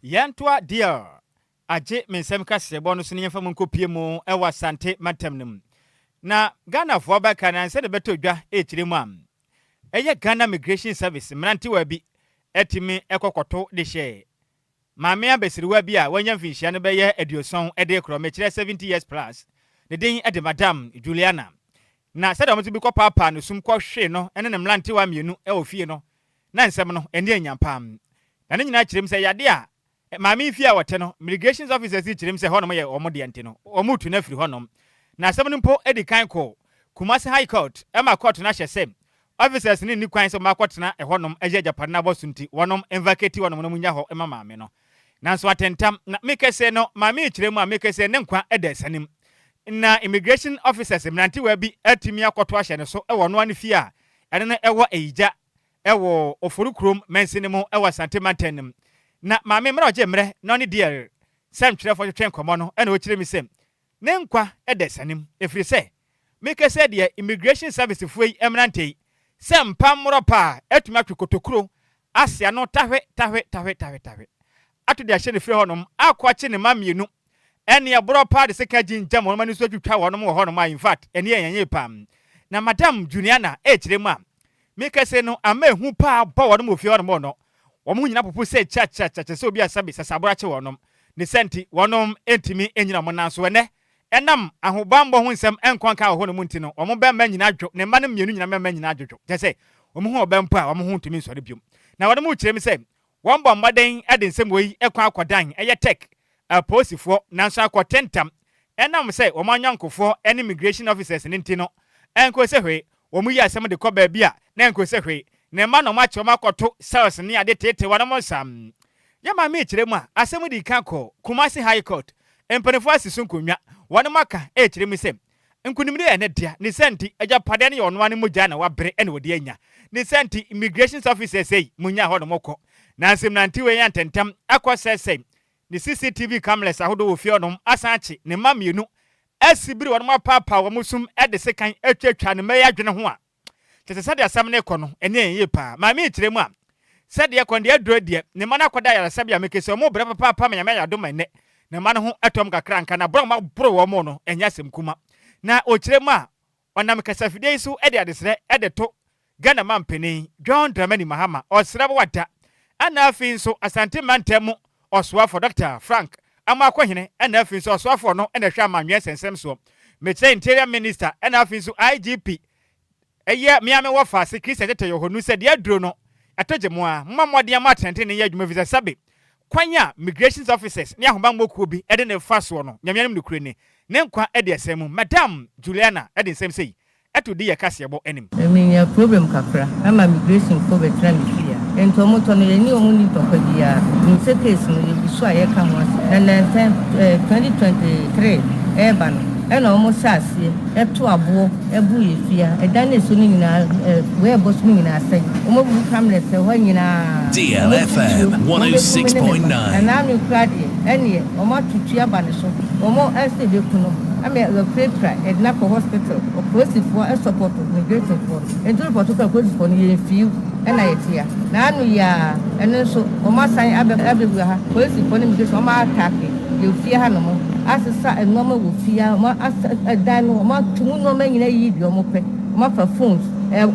Yɛntoa deal agye me nsɛm kaseɛbɔ no so na yɛmfa mu nkɔpue mu wɔ Asante mantam no mu. Na Ghanafoɔ bɛka na ansa na ɛbɛtɔ dwa ɛrekyerɛ mu a, ɛyɛ Ghana Migration Service mmerantewa bi atumi kɔ kɔto de hyɛɛ Maame abasiriwa bi a wanya mfinhyia no bɛyɛ aduoson de rekorɔ, mekyerɛ 70 years plus, ne din de Madam Juliana. Na sɛdeɛ wɔn nso bi kɔpaapaa no sum kɔhwee no ne ne mmerantewa mmienu wɔ fie no, na nsɛm no ani annya paa. Na ne nyinaa kyerɛ mu sɛ yadeɛ a maame yi fie a wɔte no, Migrations officers yi kyerɛ mu sɛ hɔnom yɛ wɔn dea nti no, wɔretu no afiri hɔnom. Na asɛm no mpo di kan kɔɔ Kumasi High Court ma court no ahyɛ sɛ Officers no nni kwan sɛ wɔakɔtena ɛhɔnom ɛyɛ agyapade no abɔso nti wɔnom nvacate hɔnom na wɔnya hɔ ma maame no. Nanso atentam na mekɛse no maame rekyerɛ mu a mekɛse ne nkwa da asiane mu. Na immigration officers mmerantewa bi atumi akɔto ahyɛ ne so wɔ ɔno ara ne fie a ɛno no ɛwɔ Ayigya wɔ Ofori kurom mansini mu wɔ Asante mantam no mu. Na maame mmerɛ a ɔgye mmerɛ na ɔne DR sɛmtwerɛfoɔ twetwe nkɔmmɔ no na ɔkyerɛ mi sɛ ne nkwa da asiane mu ɛfiri sɛ mekɛsɛ deɛ immigration service foɔ yi mmerante yi sɛ mpa mmorɔ paa atumi atwe kotokuro ase ano tahwe tahwe tahwe tahwe tahwe ato de ahyɛ ne fie hɔnom akɔ akye ne mma mmienu ɛne ɛborɔ paa de sika gyingyam wɔn ani so atwitwa wɔnom wɔ hɔnom a, in fact, ɛne yɛ yɛn paa. Na Madam Juliana ɛrekyerɛ mu a mekɛsɛ no ama ehu paa bɔ wɔnom wɔ fie hɔnom no, wɔn ho nyinaa popo sɛ kyakyakya sɛ obi asabi sasaboro akye wɔnom ne sɛ nti wɔnom ntumi nyina wɔn nan so. Ɛnɛ ɛnam ahobammɔ ho nsɛm nkɔ nka wɔ hɔ no mu nti no, wɔn bɛrima nyinaa dwo ne mma no mmienu nyinaa mmarima nyinaa dwodwo kyɛ sɛ wɔn ho ɔbɛ mpo a wɔn ho ntumi nsɔre biom. Na wɔn mu kyerɛ mu sɛ wɔn bɔ mmɔden de nsɛm wɔ yi kɔ akɔdan ɛyɛ tech apolisifoɔ, nanso akɔ tentam ɛnam sɛ wɔn anyɔnkofoɔ ne immigration officers ne nti no, ɛnkɔ sɛ hwee. Wɔn yi asɛm de kɔ baabi a na ɛnkɔ sɛ hwee ne mma na wɔn akyɛ wɔn akɔto cells ne ade tete wɔn nsa. Yɛ maame kyerɛ mu a asɛm di kan kɔ Kumasi High Court, mpanimfoɔ asi so nkonnwa, wɔn aka ɛkyerɛ mu sɛ nkunimdi yɛ ne dea ne sɛ nti agyapadeɛ no yɛ ɔno ne mogya na wabere ɛna wɔde anya ne sɛ nti immigration officers yi mu nya hɔ nom kɔ. Nanso mmerante wei yɛ ntɛntɛm akɔ sɛsɛ ne CCTV cameras ahodoɔ wɔ fie hɔnom, asan akye ne mma mmienu asi bere wɔn apaapaa wɔn sum de sekan atwatwa ne mma yi adwene ho a kyerɛ sɛ sɛdeɛ asɛm no kɔ no ɛne ɛyɛ yie paa. Maame kyerɛ mu a sɛdeɛ kɔ deɛ aduro deɛ ne mma no akɔda ayaresabea meke sɛ ɔmo brɛ papaapa ma Nyame ayɛ adom ɛnnɛ ne mma no ho ɛtɔm kakra nka na borɔ a ɔmo aboro wɔn no ɛnyɛ asɛm kuma. Na ɔkyerɛ mu a ɔnam kasafidie yi so de adesrɛ de to Ghana mampanin John Dramani Mahama, ɔsrɛ wada, ɛna afei nso Asante mantam mu ɔsoafoɔ Dr Frank Amoakohene, ɛna afei nso ɔsoafoɔ no ɛna ɛhwɛ amanyɔɛ nsɛnsɛm soɔ, mekyerɛ Interior Minister, ɛna afei nso IGP ɛyɛ mmea me wɔ faase Christian Tete Yohonu sɛ deɛ aduro no ɛtɔ gye mo a momma mmɔden ama atɛntene yɛ adwuma fi sɛ sɛbe kwan a migrations officers ne ahobammɔkuo bi ɛde ne fa soɔ no, Nyame anim nokure ni, ne nkwa ɛde ɛsɛn mu. Madam Juliana ɛde nsɛm sɛyi ɛto di yɛ kaseɛbɔ anim. Menya problem kakra ama migration fo bɛtena me fie a nti ɔmo tɔ no yɛne ɔmo ni ntɔkwa biara. Nim sɛ case no yɛgu so a yɛka ho asɛm na nansan 2023 ɛreba no ɛna ɔmo hyɛ aseɛ ɛto aboɔ ɛbu yɛ fie a ɛdan ne so no nyinaa wei ɛbɔ so no nyinaa sɛe. Ɔmo bu cameras ɛhɔ nyinaa. DLFM 106.9. Ɛnaa no kura deɛ ɛneɛ ɔmo atutu aba ne so, ɔmo ɛsɛ ebeku no ama yɛpirapira yɛde no akɔ hospital. Ɔpolisifoɔ ɛsupport immigration foɔ no nti report kɔ apolisifoɔ no yɛn fiw ɛna yɛte na ano yi a ɛno nso ɔmo asan abɛ abɛwura ha. Polisifoɔ no immigration ɔmo attack yɛ fie ha nom asesa nneɛma wɔ fie ha, ɔmo asa ɛdan no, ɔmo ato mu nneɛma nyinaa yiyi deɛ ɔmo pɛ. Ɔmo afa phones,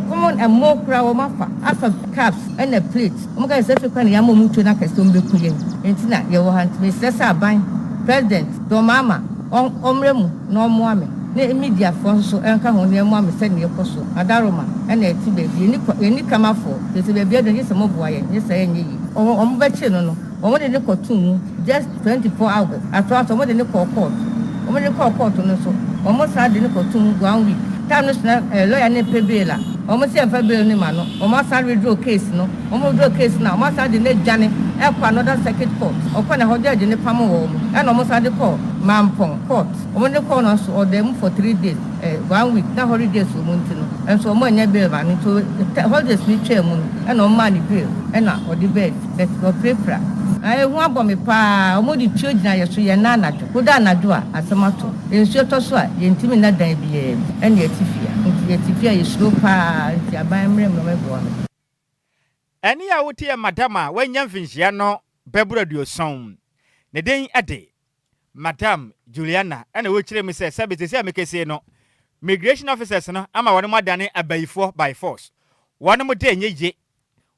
common ɛmo koraa ɔmo afa afa cups ɛna plate. Ɔmo ka sɛ sɛ kwan yɛn ama ɔmo tuo na kɛse ɔmo bɛku yɛn nti na yɛwɔ ha. Nti mesrɛ sɛ aban President Dɔmaama ɔmmerɛ mu na ɔmmoa me ne mediafoɔ nso ɛnka ho na ɛmmoa me sɛdeɛ ɛkɔ so. Adaroma ɛna ɛte baabi yɛni kamafoɔ te sɛ baabi adwa gye sɛ moboa yɛn nye sɛ ɛnyɛ yie. Ɔmo bɛkyere no, ɔmo de ne kɔto mu just 24 hours atoa so ɔmo de ne kɔɔ court. Ɔmo de ne kɔɔ court no nso ɔmo san de ne kɔto mu one week time no so na lawyer ne pɛ bail a ɔmo sɛ mfa bail ne ma no. Ɔmo asan withdraw case no. Ɔmo withdraw case no a ɔmo asan de ne dwane ɛkɔ another circuit court. Ɔkɔ na hɔ judge ne pam wɔ ɔmo ɛna ɔmo san de kɔ Mampɔn court. Ɔmo de kɔɔ no nso ɔda mu for 3 days, one week na holidays wɔ mu nti no nso ɔmo anya bail ma no. Nti holidays ni twaa mu no ɛna ɔmo maa ne bail ɛna ɔde bɛɛ bɛt ɔpirapira na ehu abɔ me paa. Ɔmo de tuo gyina yɛ so yɛn nan anadwo koda anadwo a asɛm ato nsuo tɔ so a yɛntumi nna dan biara mu ɛna yɛte fie nti yɛte fie a yɛsuro paa nti aban mmerɛ mu na ɔmɛboa me. Ɛne a wote yɛ madam a wanya mfinhyia no bɛboro 70, ne din ɛde Madam Juliana, ɛna wɔkyerɛ mu sɛ sɛbe te sɛ mekɛsie no migration officers no ama wɔn mo adane abayifoɔ by force. Wɔn mo de ɛnyɛ ye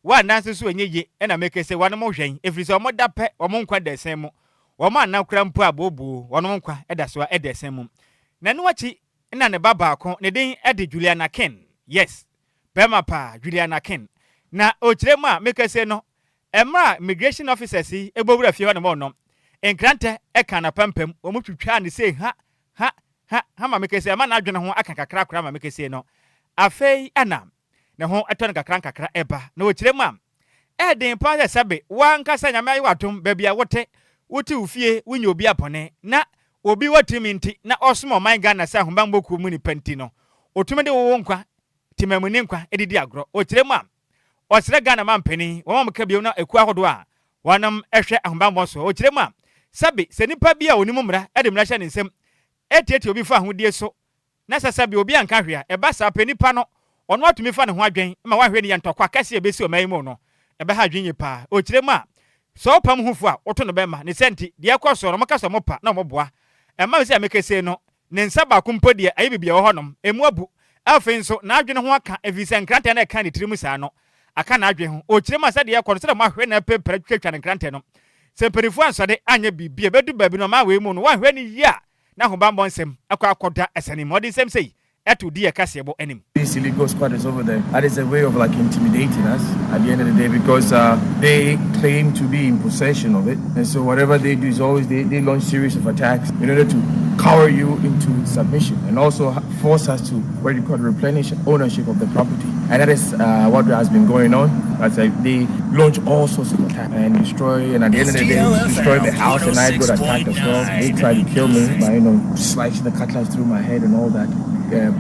wɔn anan so ɛnyɛ ye ɛna mekɛsie wɔn mo hwɛn ɛfiri sɛ wɔn da pɛ wɔn nkwa da ɛsɛn mu, wɔn anan kura mpo abooboo wɔn nkwa ɛda so ɛda ɛsɛn mu. Na ɛno akyi na ne ba baako ne din ɛde Juliana Ken, yes, bɛrima paa Juliana Ken, na ɔkyerɛ mu a mekɛsie no mmerɛ a immigration officers yi ɛbɔwura fie hɔ nom ɔno nkrantɛ ɛka n'apampam, wɔn twitwa ne se ha ha ha ha ma mekɛsie ama n'adwene ho aka kakra koraa ma mekɛsie no. Afei ɛna ne ho tɔ no nkakrankakra ba. Na ɔkyerɛ mu a, ɛyɛ den paa sɛ sɛbe w'ankasa Nyame ayɛ wo adom, baabi a wote, wote wo fie, wonyɛ obi bɔne, na obi wɔ tumi nti na ɔsom ɔman Ghana sɛ ahobammɔ kuo mu nipa nti no, ɔtumi de wo wo nkwa, temamuni nkwa, de di agorɔ. Ɔkyerɛ mu a, ɔsrɛ Ghana mampanin, wɔn a wɔka bio na ekuo ahodoɔ a wɔnom hwɛ ahobammɔ soɔ. Ɔkyerɛ mu a, sɛbe sɛ nipa bi a ɔnim mmara de mmara hyɛ ne nsam tiatia obi fa ahodie so na sɛ sɛbe obi anka hwee a, ɛba saa pɛ nipa no ɔno atumi fa ne ho adwen ma wanhwɛ ne yɛ ntɔkwa kɛse a ɛbɛsi ɔman yi mu no, ɛbɛha adwen yie paa. Ɔkyerɛ mu a, sɛ wopam ho fo a, woto no bɛmma. Ne saa nti, deɛ ɛkɔ soɔ no, wɔka sɛ wɔpa na wɔboa. Ɛmma me sɛ mekesee no, ne nsa baako mpo deɛ, ayɛ biribi a ɛwɔ hɔnom, ɛmu abu. Afei nso, n'adwene ho aka, ɛfiri sɛ nkrantɛ no a ɛkaa ne tiri mu saa no, aka n'adwene ho. Ɔkyerɛ mu a, sɛdeɛ ɛkɔ no, sɛdeɛ wɔahwɛ no apirapira twitwatwa no nkrantɛ no, sɛ mpanimfoɔ ansɔre anyɛ biribi a, ɛbɛdu baabi no, ɔman wei mu no, wɔanhwɛ no yie a, na ahobammɔ nsɛm akɔ akɔda asiane mu. Ɔde nsɛm sei to di yɛn kaseɛbɔ anim. These illegal squatters over there, that is a way of like intimidating us at the end of the day because they claim to be in possession of it. And so whatever they do is always they launch series of attacks in order to cower you into submission and also force us to what you call replenish ownership of the property. And that is what has been going on. That's like they launch all sorts of attacks and destroy, and at the end of the day, destroy the house. And I got attacked as well. They tried to kill me by slicing the cutlass through my head and all that,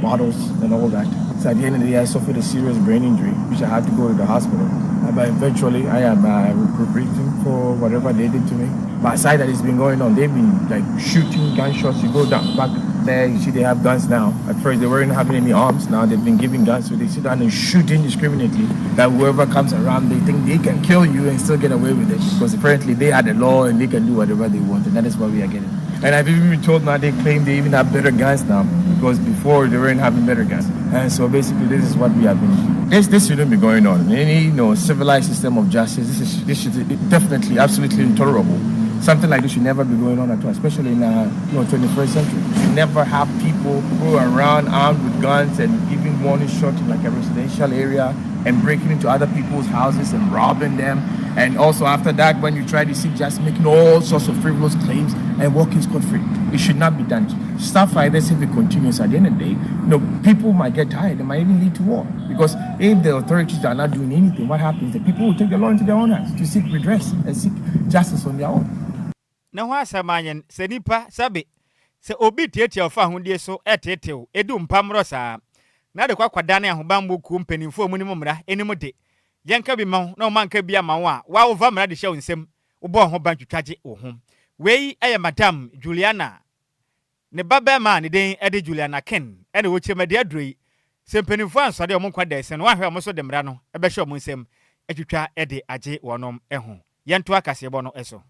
bottles and all that. So at the end of the day, I suffered a serious brain injury, which I had to go to the hospital. But eventually, I am recuperating for whatever they did to me. But aside that, it's been going on. They've been like shooting gunshots. You go down back there, you see they have guns now. At first, they weren't having any arms. Now they've been given guns, so they sit down and shoot indiscriminately. That whoever comes around, they think they can kill you and still get away with it. Because apparently they had the law and they can do whatever they want, and that is what we are getting. And I've even been told now they claim they even have better guns now because before they weren't having better guns. And so basically, this is what we have been. This shouldn't be going on. In any civilized system of justice, this is definitely absolutely intolerable. Something like this should never be going on at all, especially in 21st century. You should never have people go around armed with guns and giving warning shots in like a residential area and breaking into other people's houses and robbing them. And also after that, when you try to seek justice, making all sorts of frivolous claims and walking scot-free. It should not be done. Stuff like this, if it continues at the end of the day, people might get tired. They might even lead to war. Because if the authorities are not doing anything, what happens? The people will take the law into their own hands to seek redress and seek justice on their own. Na ho asɛm anyɛ sɛ nipa sɛbe sɛ obi tietia ɔfa ahodie so ɛteetew edu mpamorɔ saa na de kɔ akɔda ne ahobammɔ kuo mpanimfoɔ a mu nim mmara anim de yɛnka bi ma wo na ɔma nka bi ama wo a woawofa mmara de hyɛ wo nsam wobɔ ho ban twitwagye wo ho. Wei ɛyɛ Madam Juliana ne ba bɛrima a ne den de Juliana Ken ɛna wɔkyerɛ mu ade aduro yi sɛ mpanimfoɔ ansɔre a ɔmo nkwa da ɛsɛn no woahwɛ ɔmo so de mmara no ɛbɛhyɛ ɔmo nsam atwitwa de agye wɔnom ho. Yɛnto akaseɛbɔ no so.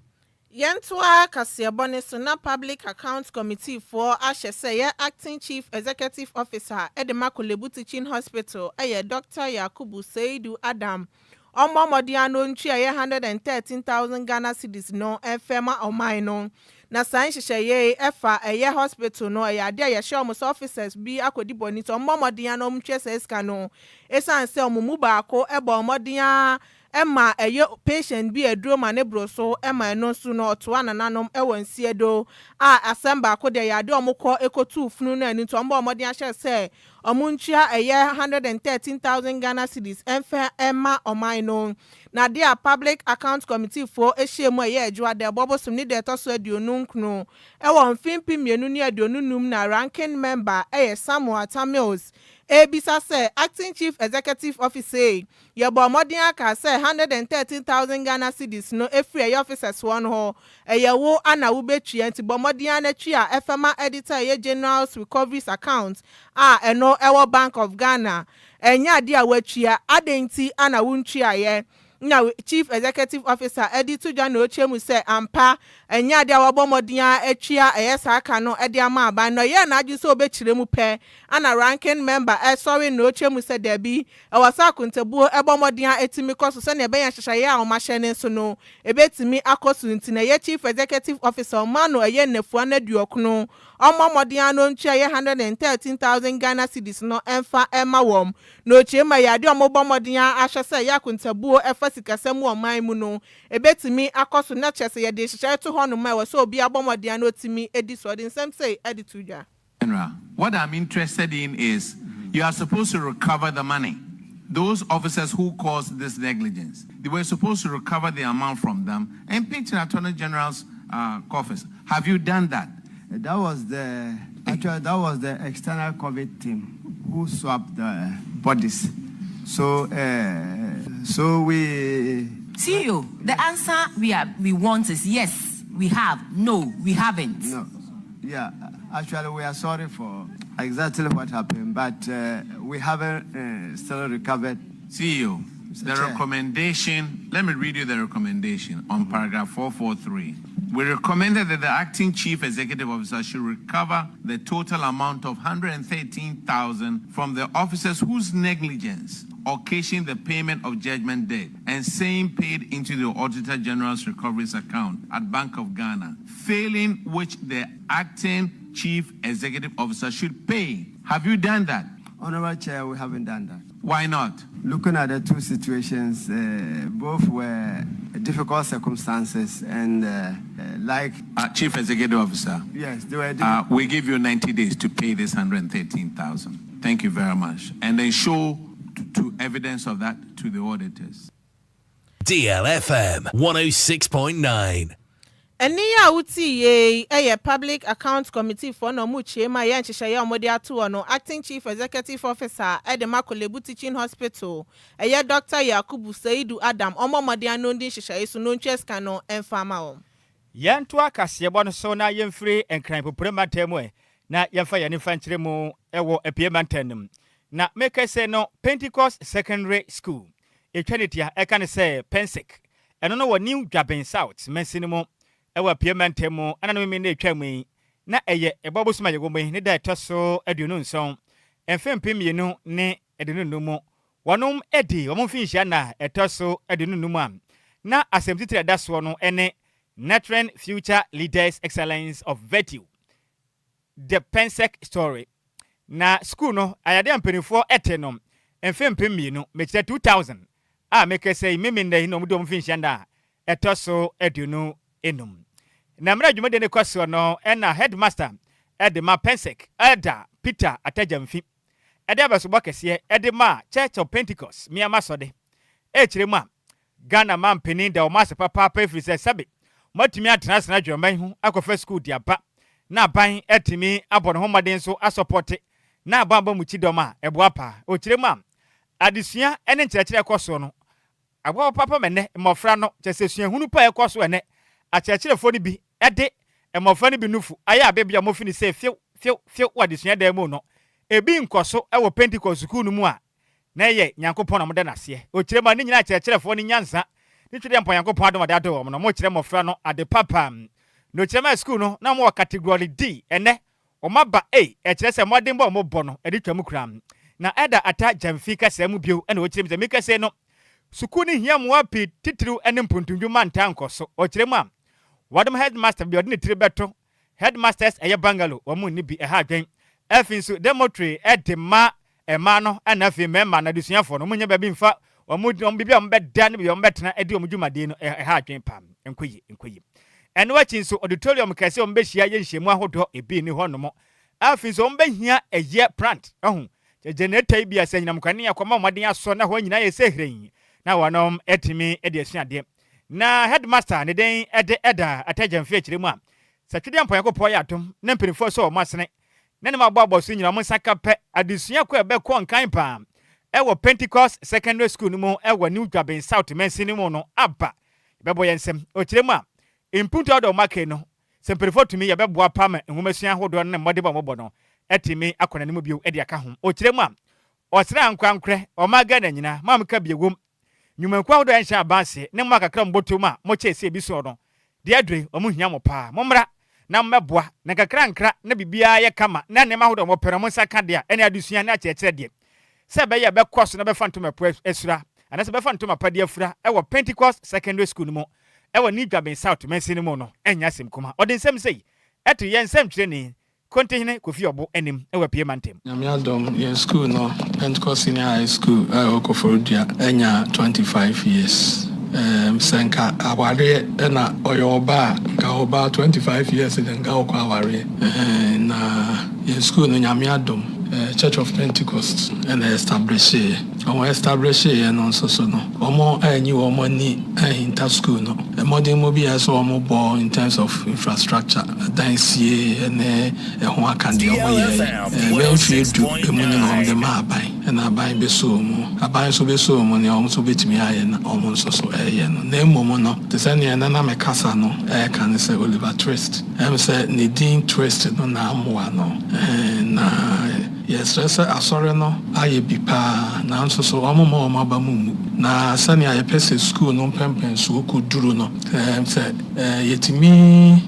Yɛntoa kaseɛbɔ ne so na Public Account Committee foɔ ahyɛ sɛ yɛ acting chief executive officer ɛde ma Korle Bu Teaching Hospital ɛyɛ Dr Yakubu Seidu Adam ɔmmɔ mmɔden ano ntua ɛyɛ 113,000 Ghana cedis no ɛmfɛ ma ɔman no. Na saa nhyehyɛeɛ yi ɛfa ɛyɛ hospital no ɛyɛ adeɛ a yɛhyɛ wɔn sɛ officers bi akɔdi bɔne nti ɔmmɔ mmɔden ano ɔmo saa sika no ɛsiane sɛ ɔmo mu baako ɛbɔ mmɔden a ɛma ɛyɛ patient bi aduro ma ne boro so ɛma ɛno nso no ɔtoa nananom ɛwɔ nsie do a asɛm baako deɛ yɛ adeɛ ɔmo kɔ ekotu funu no ɛno nti ɔmo bɔ ɔmɔden ahyɛ sɛ ɔmo ntua ɛyɛ 113,000 Ghana cedis ɛmfɛ ɛma ɔman no. Na adeɛ a Public Account Committee foɔ ahyia mu a ɛyɛ adwuma deɛ ɛbɔ bosom ne deɛ ɛtɔ so 29 ɛwɔ mfe 2025 na ranking member ɛyɛ Samuel Atta Mills ebisa sɛ acting chief executive officer yɛbɔ mmɔden aka sɛ 113,000 Ghana cedis no efiri ɛyɛ officers wɔn hɔ ɛyɛ wo ana wobɛtua nti bɔ mmɔden anatwi a ɛfɛma editor ɛyɛ general's recoveries account a ɛno ɛwɔ Bank of Ghana ɛnyɛ adeɛ a watua adan nti ana wontuayɛ. Na chief executive officer ɛde to dwa na okyerɛ mu sɛ ampa ɛnyɛ adeɛ a wɔabɔ mmɔden a atua ɛyɛ saa ka no ɛde ama aban na ɔyɛ n'adwe sɛ ɔbɛkyerɛ mu pɛ ana ranking member ɛsɔre na okyerɛ mu sɛ daabi ɛwɔ sɛ akontabuo ɛbɔ mmɔden a ɛtumi kɔ so sɛnea ɛbɛyɛ nhyehyɛeɛ a wɔahyɛ ne nso no ɛbɛtumi akɔ so. Nti na ɛyɛ chief executive officer ɔma no ɛyɛ nnafua no 90 ɔmmɔ mmɔden ano ntua ɛyɛ 113,000 Ghana cedis no ɛmfa ɛma wɔn. Na okyerɛ mu ɛyɛ adeɛ a wɔbɔ mmɔden ahwɛ sɛ ɛyɛ akontabuo ɛfa sikasɛm wɔ ɔman mu no ebetumi akɔ so na kyerɛ sɛ yɛde nhyehyɛe to hɔ nom a ɛwɔ sɛ obi abɔ mmɔden ano otumi edi so. Ɔde nsɛm sɛ ɛde to dwa. General, what I'm interested in is you are supposed to recover the money. Those officers who caused this negligence, they were supposed to recover the amount from them and pay to the Attorney General's office. Have you done that? That was the actually that was the external COVID team who swapped the bodies. So we. CEO, the answer we want is yes, we have. No, we haven't. No. Yeah, actually we are sorry for exactly what happened, but we haven't still recovered. CEO, Mr. the Chair. Recommendation, let me read you the recommendation on paragraph 443. We recommended that the acting chief executive officer should recover the total amount of 113,000 from the officers whose negligence occasioned the payment of judgment debt and same paid into the Auditor General's recoveries account at Bank of Ghana, failing which the acting chief executive officer should pay. Have you done that? Honorable Chair, we haven't done that. Why not? Looking at the two situations, both were difficult circumstances and like... Chief Executive Officer. Yes, they were We give you 90 days to pay this 113,000. Thank you very much. And then show to evidence of that to the auditors. DLFM 106.9. Ɛne a wotii yei ɛyɛ Public Account Committee foɔ na ɔmo kyie mu a yɛ nhyehyɛeɛ a ɔmo ato hɔ no, acting chief executive officer ɛde ma Korle Bu Teaching Hospital, ɛyɛ Dr Yakubu Seidu Adam, ɔmo ɔmɔden ano ndi nhyehyɛeɛ so no ntwa sika no ɛmfa ama wɔn. Yɛnto akaseɛbɔ no so na yɛmfiri Nkran popore mantam mu ɛ na yɛmfa yɛn nifa nkyerɛ mu ɛwɔ Apue mantam no mu. Na meka sɛ no, Pentecost Secondary School ɛtwa ne tia ɛka ne sɛ Pensec, ɛno no wɔ New Dwaben South mansini mu ɛwɔ Apue mantam mu. Ɛna no mimi na ɛtwa mu yi na ɛyɛ ɛbɔ bosom a yɛwɔ mu yi ne da ɛtɔ so 27, mfe 2025 mu, wɔnom adi wɔn mfinhyia na ɛtɔ so 25 a na asɛm titiri ɛda soɔ no ɛne "Nurturing Future Leaders, Excellence of Virtue: The Pensec Story". Na school no ayade a mpanimfoɔ ɛte no mfe 2000, mekyerɛ 2000 a mekasa yi, mimi nda yi na wɔn de wɔn mfinhyia na ɛtɔ so 25. Na mmerɛ dwumadie no kɔ soɔ no, ɛna headmaster ɛde ma Pensec, Elder Peter Atagyamfi, ɛde abɛsobɔ kɛseɛ ɛde ma Church of Pentecost Mmeama Sɔde, ɛkyerɛ mu a Ghana ma mpanin da wɔn ase papaapa, ɛfiri sɛ sɛbe moatumi atenasena adwumaban ho akɔfa sukuu de aba na aban atumi abɔ ne ho mmɔden nso asɔpɔte na aban abɔ mu kyidɔm a ɛboa paa. Ɔkyerɛ mu a adesua ne nkyerɛkyerɛ kɔ soɔ no aboa papa ma nnɛ mmɔfra no kyerɛ sɛ suahunu pa a ɛkɔ so. Ɛnɛ akyerɛkyerɛfoɔ no bi ɛde mmɔfra no bi nufu ayɛ abe bi a wɔfi ne sɛ few few few wɔ adesua dan mu no, ebi nkɔ so ɛwɔ Pentecost sukuu no mu a na ɛyɛ Nyankopɔn na wɔda n'aseɛ. Ɔkyerɛ mu a ne nyinaa akyerɛkyerɛfoɔ no nyansa ne twɛ dɛ mpa Nyankopɔn adom ade adɔ wɔn no, wɔkyerɛ mmɔfra no ade papa. Na ɔkyerɛ mu a sukuu no na wɔwɔ category D, ɛnɛ wɔn aba A, ɛkyerɛ sɛ mmɔden bɔ a wɔbɔ no ɛde twa mu kura. Na ɛda Ata Gyamfi kasa mu bio, ɛna ɔkyerɛ mu sɛ mikasa no, sukuu no hia mmoa pii, titiriw ne mpuntundwuma ntaa nkɔ so. Ɔkyerɛ mu a wɔdom headmaster bi ɔde ne tiri bɛto headmasters ɛyɛ bungalow, wɔn mu nni bi, ɛha adwen. Afei nso dormitory ɛde ma mmaa no, ɛna afei mmarima no adesuafoɔ no wɔn nyɛ baabi mfa wɔn biribi a wɔn bɛda ne baabi a wɔn bɛtena ɛde wɔn dwumadie no, ɛha adwen pam, nkɔ yie, nkɔ yie. Ɛno akyi nso auditorium kɛse a wɔn bɛhyia yɛ nhyiamu ahodoɔ ebi ni hɔ nom. Afei nso wɔn bɛhia ɛyɛ plant ɛho generator yi bi a sɛ nyinam kanea kɔma wɔn asɔ na hɔ nyinaa yɛ sɛ hirin na wɔnom ɛtumi ɛde asua adeɛ. Na headmaster ne den ɛde ɛda Atagyamfi akyire mu a sɛ twedeɛ mpɔnyakopɔ yɛ atom na mpanimfoɔ sɛ wɔn asene na ne ma abɔ abɔ so nyinaa wɔn nsa ka pɛ adesua kɔ ɛbɛkɔ nkan paa ɛwɔ Pentecost Secondary School no mu ɛwɔ New Dwaben South mansini mu no aba bɛbɔ yɛn nsɛm. Ɔkyerɛ mu a mpuntu a ɔdɔ ɔmo no sɛ mpanimfoɔ tumi yɛbɛboa pa ma nwomasua ahodoɔ no ne mmɔde bɔ ɔmobɔ no ɛtumi akɔ n'anim bio ɛde aka ho. Ɔkyerɛ mu a ɔsrɛ ankorankorɛ ɔma Ghana nyinaa maa meka bie wom nnwumakuo ahodoɔ a ɛnhyɛ abanse ne mo akakra mbɔtɔ mu a mokyɛ sɛ ebi soɔ no deɛ adure ɔmo hia mo paa, mommra na mmɛboa na nkakra nkra na biribiara yɛ kama na nneɛma ahodoɔ a wɔpɛ no mo nsa ka deɛ ɛne adesua ne akyerɛkyerɛ deɛ sɛ ɛbɛyɛ ɛbɛkɔ so na bɛfa ntoma po asura anaasɛ bɛfa ntoma pa de afura ɛwɔ Pentecost Secondary School no mu ɛwɔ New Dwaben South mansini mu no ɛnyɛ asɛm kuma. Ɔde nsɛm sɛ ɛto yɛn nsɛmtwerɛni Kontihene Kofi Ɔbo anim ɛwɔ Pie mantam. Nyame adom, yɛn school no, Pentecost Senior High School ɛwɔ Koforidua, ɛnya 25 years. Sɛ nka awareɛ ɛna ɔyɛ ɔbaa a, nka ɔbaa 25 years de nka ɔkɔ awareɛ. Na yɛn school no, Nyame adom, Church of Pentecost na ɛstablisheeɛ. Wɔn establisheeɛ no nso so no, wɔn anyi wɔn ani anhinta school no. Mmɔdenmmɔ bi a ɛsɛ sɛ wɔn bɔ in terms of infrastructure, dan sie ne ɛho akadeɛ wɔn yɛɛe. Bɛyɛ mfeɛ du mu ni na wɔn de maa aban, ɛna aban bɛsoo mu. Aban nso bɛsoo mu, nea wɔn nso bɛtumi ayɛ na wɔn nso so ɛreyɛ no. Na mmom no, te sɛ nea ɛnnɛ na me kasa no ɛreka ne sɛ Oliver Twist, ɛm sɛ ne din Twist no na amoa no, ɛhɛn, na yɛsrɛ sɛ Asɔre no ayɛ bi paa, nanso so wɔmma wɔn aba mu mmu. Na sɛnea yɛpɛ sɛ sukuu no mpɛnpɛnsoɔ kɔduru no, ɛm sɛ yɛtumi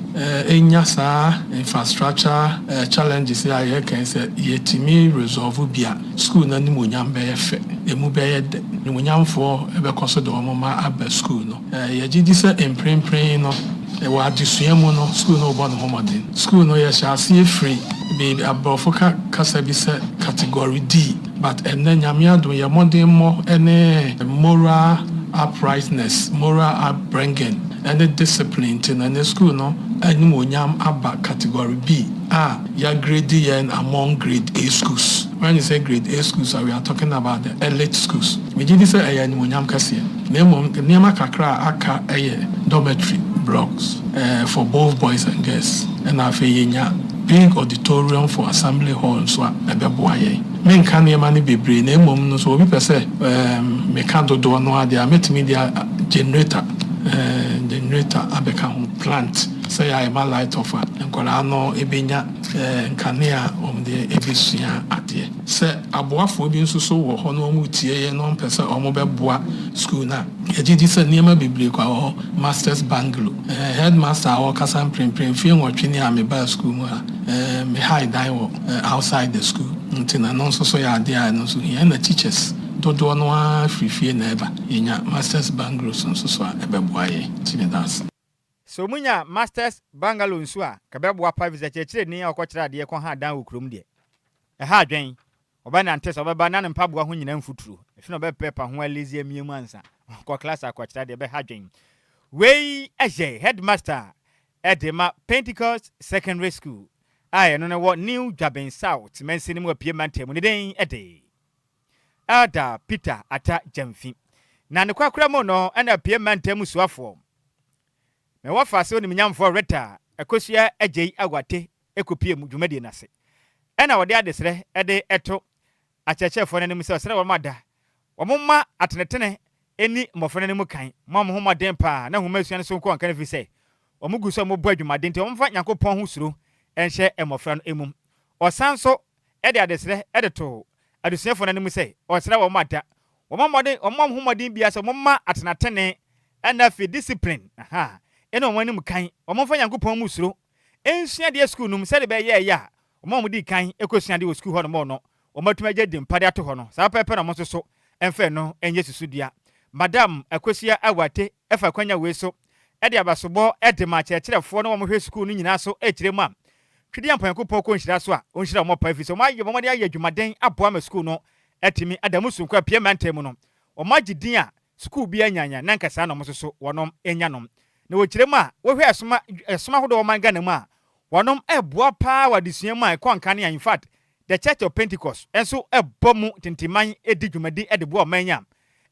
nya saa infrastructure challenges yi a yɛreka yi, sɛ yɛtumi resolve bi a, sukuu no animuonyam bɛyɛ fɛ, ɛmu bɛyɛ dɛ, animuonyamfoɔ bɛkɔ so de wɔn mma aba sukuu no. Yɛgye di sɛ mprempren yi no, wɔ adesua mu no, sukuu no rebɔ ne ho mmɔden. Sukuu no, yɛhyɛ aseɛ firi baabi, aborɔfo ka kasa bi sɛ category D, but ɛnnɛ, Nyame adom, yɛn mmɔdemmɔ ne moral uprightness, moral upbringing, ne discipline nti no, ɛnnɛ sukuu no animuonyam aba category B a yɛagrade yɛn among grade A schools. When you say grade A schools a, we are talking about the elite schools. Megye di sɛ ɛyɛ animuonyam kɛseɛ. Na mmom nneɛma kakra a aka yɛ dormitory blocks for both boys and girls, ɛna afei yɛnya big auditorium for assembly hall nso a ɛbɛboa yɛn. Menka nneɛma no bebree, na mmom no sɛ obi pɛ sɛ meka dodoɔ no ara deɛ a, mɛtumi de generator generator abɛka ho, plant sɛ yɛ a ɛma light off a, nkwadaa no bɛnya nkanea a wɔde bɛsua adeɛ. Sɛ aboafoɔ bi nso so wɔ hɔ na wɔretie yɛn na wɔpɛ sɛ wɔbɛboa sukuu no a, yɛgye di sɛ nneɛma bebree kwa wɔ hɔ. Masters bungalow, headmaster a ɔrekasa mprempren, mfeɛ 8 ni a mebaa sukuu mu ha, mehae dan wɔ outside the school, nti na ɛno nso so yɛ adeɛ a ɛno nso hia. Ɛna teachers dodoɔ no ara firi fie na ɛba. Yɛnya masters bungalows nso so a, ɛbɛboa yɛn. Nti meda ase. Sɛ wɔnya masters bungalow nso a, ka bɛboa paa efisɛ kyerɛkyerɛni a ɔkɔkyerɛ adeɛ kɔha dan wɔ kurom deɛ, ɛha adwene. Ɔbɛnante sɛ ɔbɛba na ne mpaboa ho nyinaa mfuturo. Ɛfiri na ɔbɛpepa ho alezi amia mu ansa wakɔ class akɔkyerɛ adeɛ, ɛbɛha adwene. Wei yɛ headmaster de ma Pentecost Secondary School a ɛno no wɔ New Dwabin South mansini mu Apue mantam mu. Ne din de Elder Peter Atta Gyamfi. Na ne kwakora mu no na Apue mantam soafoɔ Mewɔ Faase Onimnyamfoɔ Rita Akosua Agyei Awate kɔpue mu dwumadie no ase. Ɛna wɔde adesrɛ de to akyerɛkyerɛfoɔ no anim sɛ ɔsrɛ wɔn ada wɔn mma atenetene nni mmɔfra no anim kan, mmɔ wɔn ho mmɔden paa na nhomasua no so nkɔ nkan ɛfiri sɛ wɔn gu so a wɔbɔ adwumaden nti wɔmfa Nyankopɔn ho suro nhyɛ mmɔfra no mu. Ɔsan nso de adesrɛ de too adesuafoɔ no anim sɛ ɔsrɛ wɔn ada wɔn mmɔden wɔn mmɔ wɔn ho mmɔden biara sɛ wɔmma atenatene ɛna afei discipline aha ɛne wɔn anim kan, wɔmfa Nyankopɔn mu suro nsua adeɛ sukuu no mu sɛdeɛ ɛbɛyɛ ɛyɛ a wɔn a wɔdii kan kɔsua adeɛ wɔ sukuu hɔ nom no wɔatumi agye din pa de ato hɔ no, saa pɛpɛɛpɛ na wɔn nso so mfa ɛno nyɛ susudua. Madam Akosua Awate fa akwanya wei so de abasobɔ de ma akyerɛkyerɛfoɔ ne wɔn hwɛ sukuu no nyinaa so kyerɛ mu a Twedeɛ Nyankopɔn kɔ nhyira so a ɔnhyira wɔn pa ɛfiri sɛ wɔayɛ wɔn mmɔden ayɛ adwumaden aboa ma sukuu no atumi ada mu sononko apue mantam mu no wɔagye din a sukuu biara nyaanya na anka saa na wɔn nso so wɔnom nya nom. Na wɔ kyerɛ mu a wohwɛ ɛsom ɛsom ahodoɔ wɔ ɔman Ghana mu a wɔnom ɛboa paa wɔ adesua mu a ɛkɔ nkane a infact The Church of Pentecost nso bɔ mu ntintimman di dwumadi de boa ɔman yi a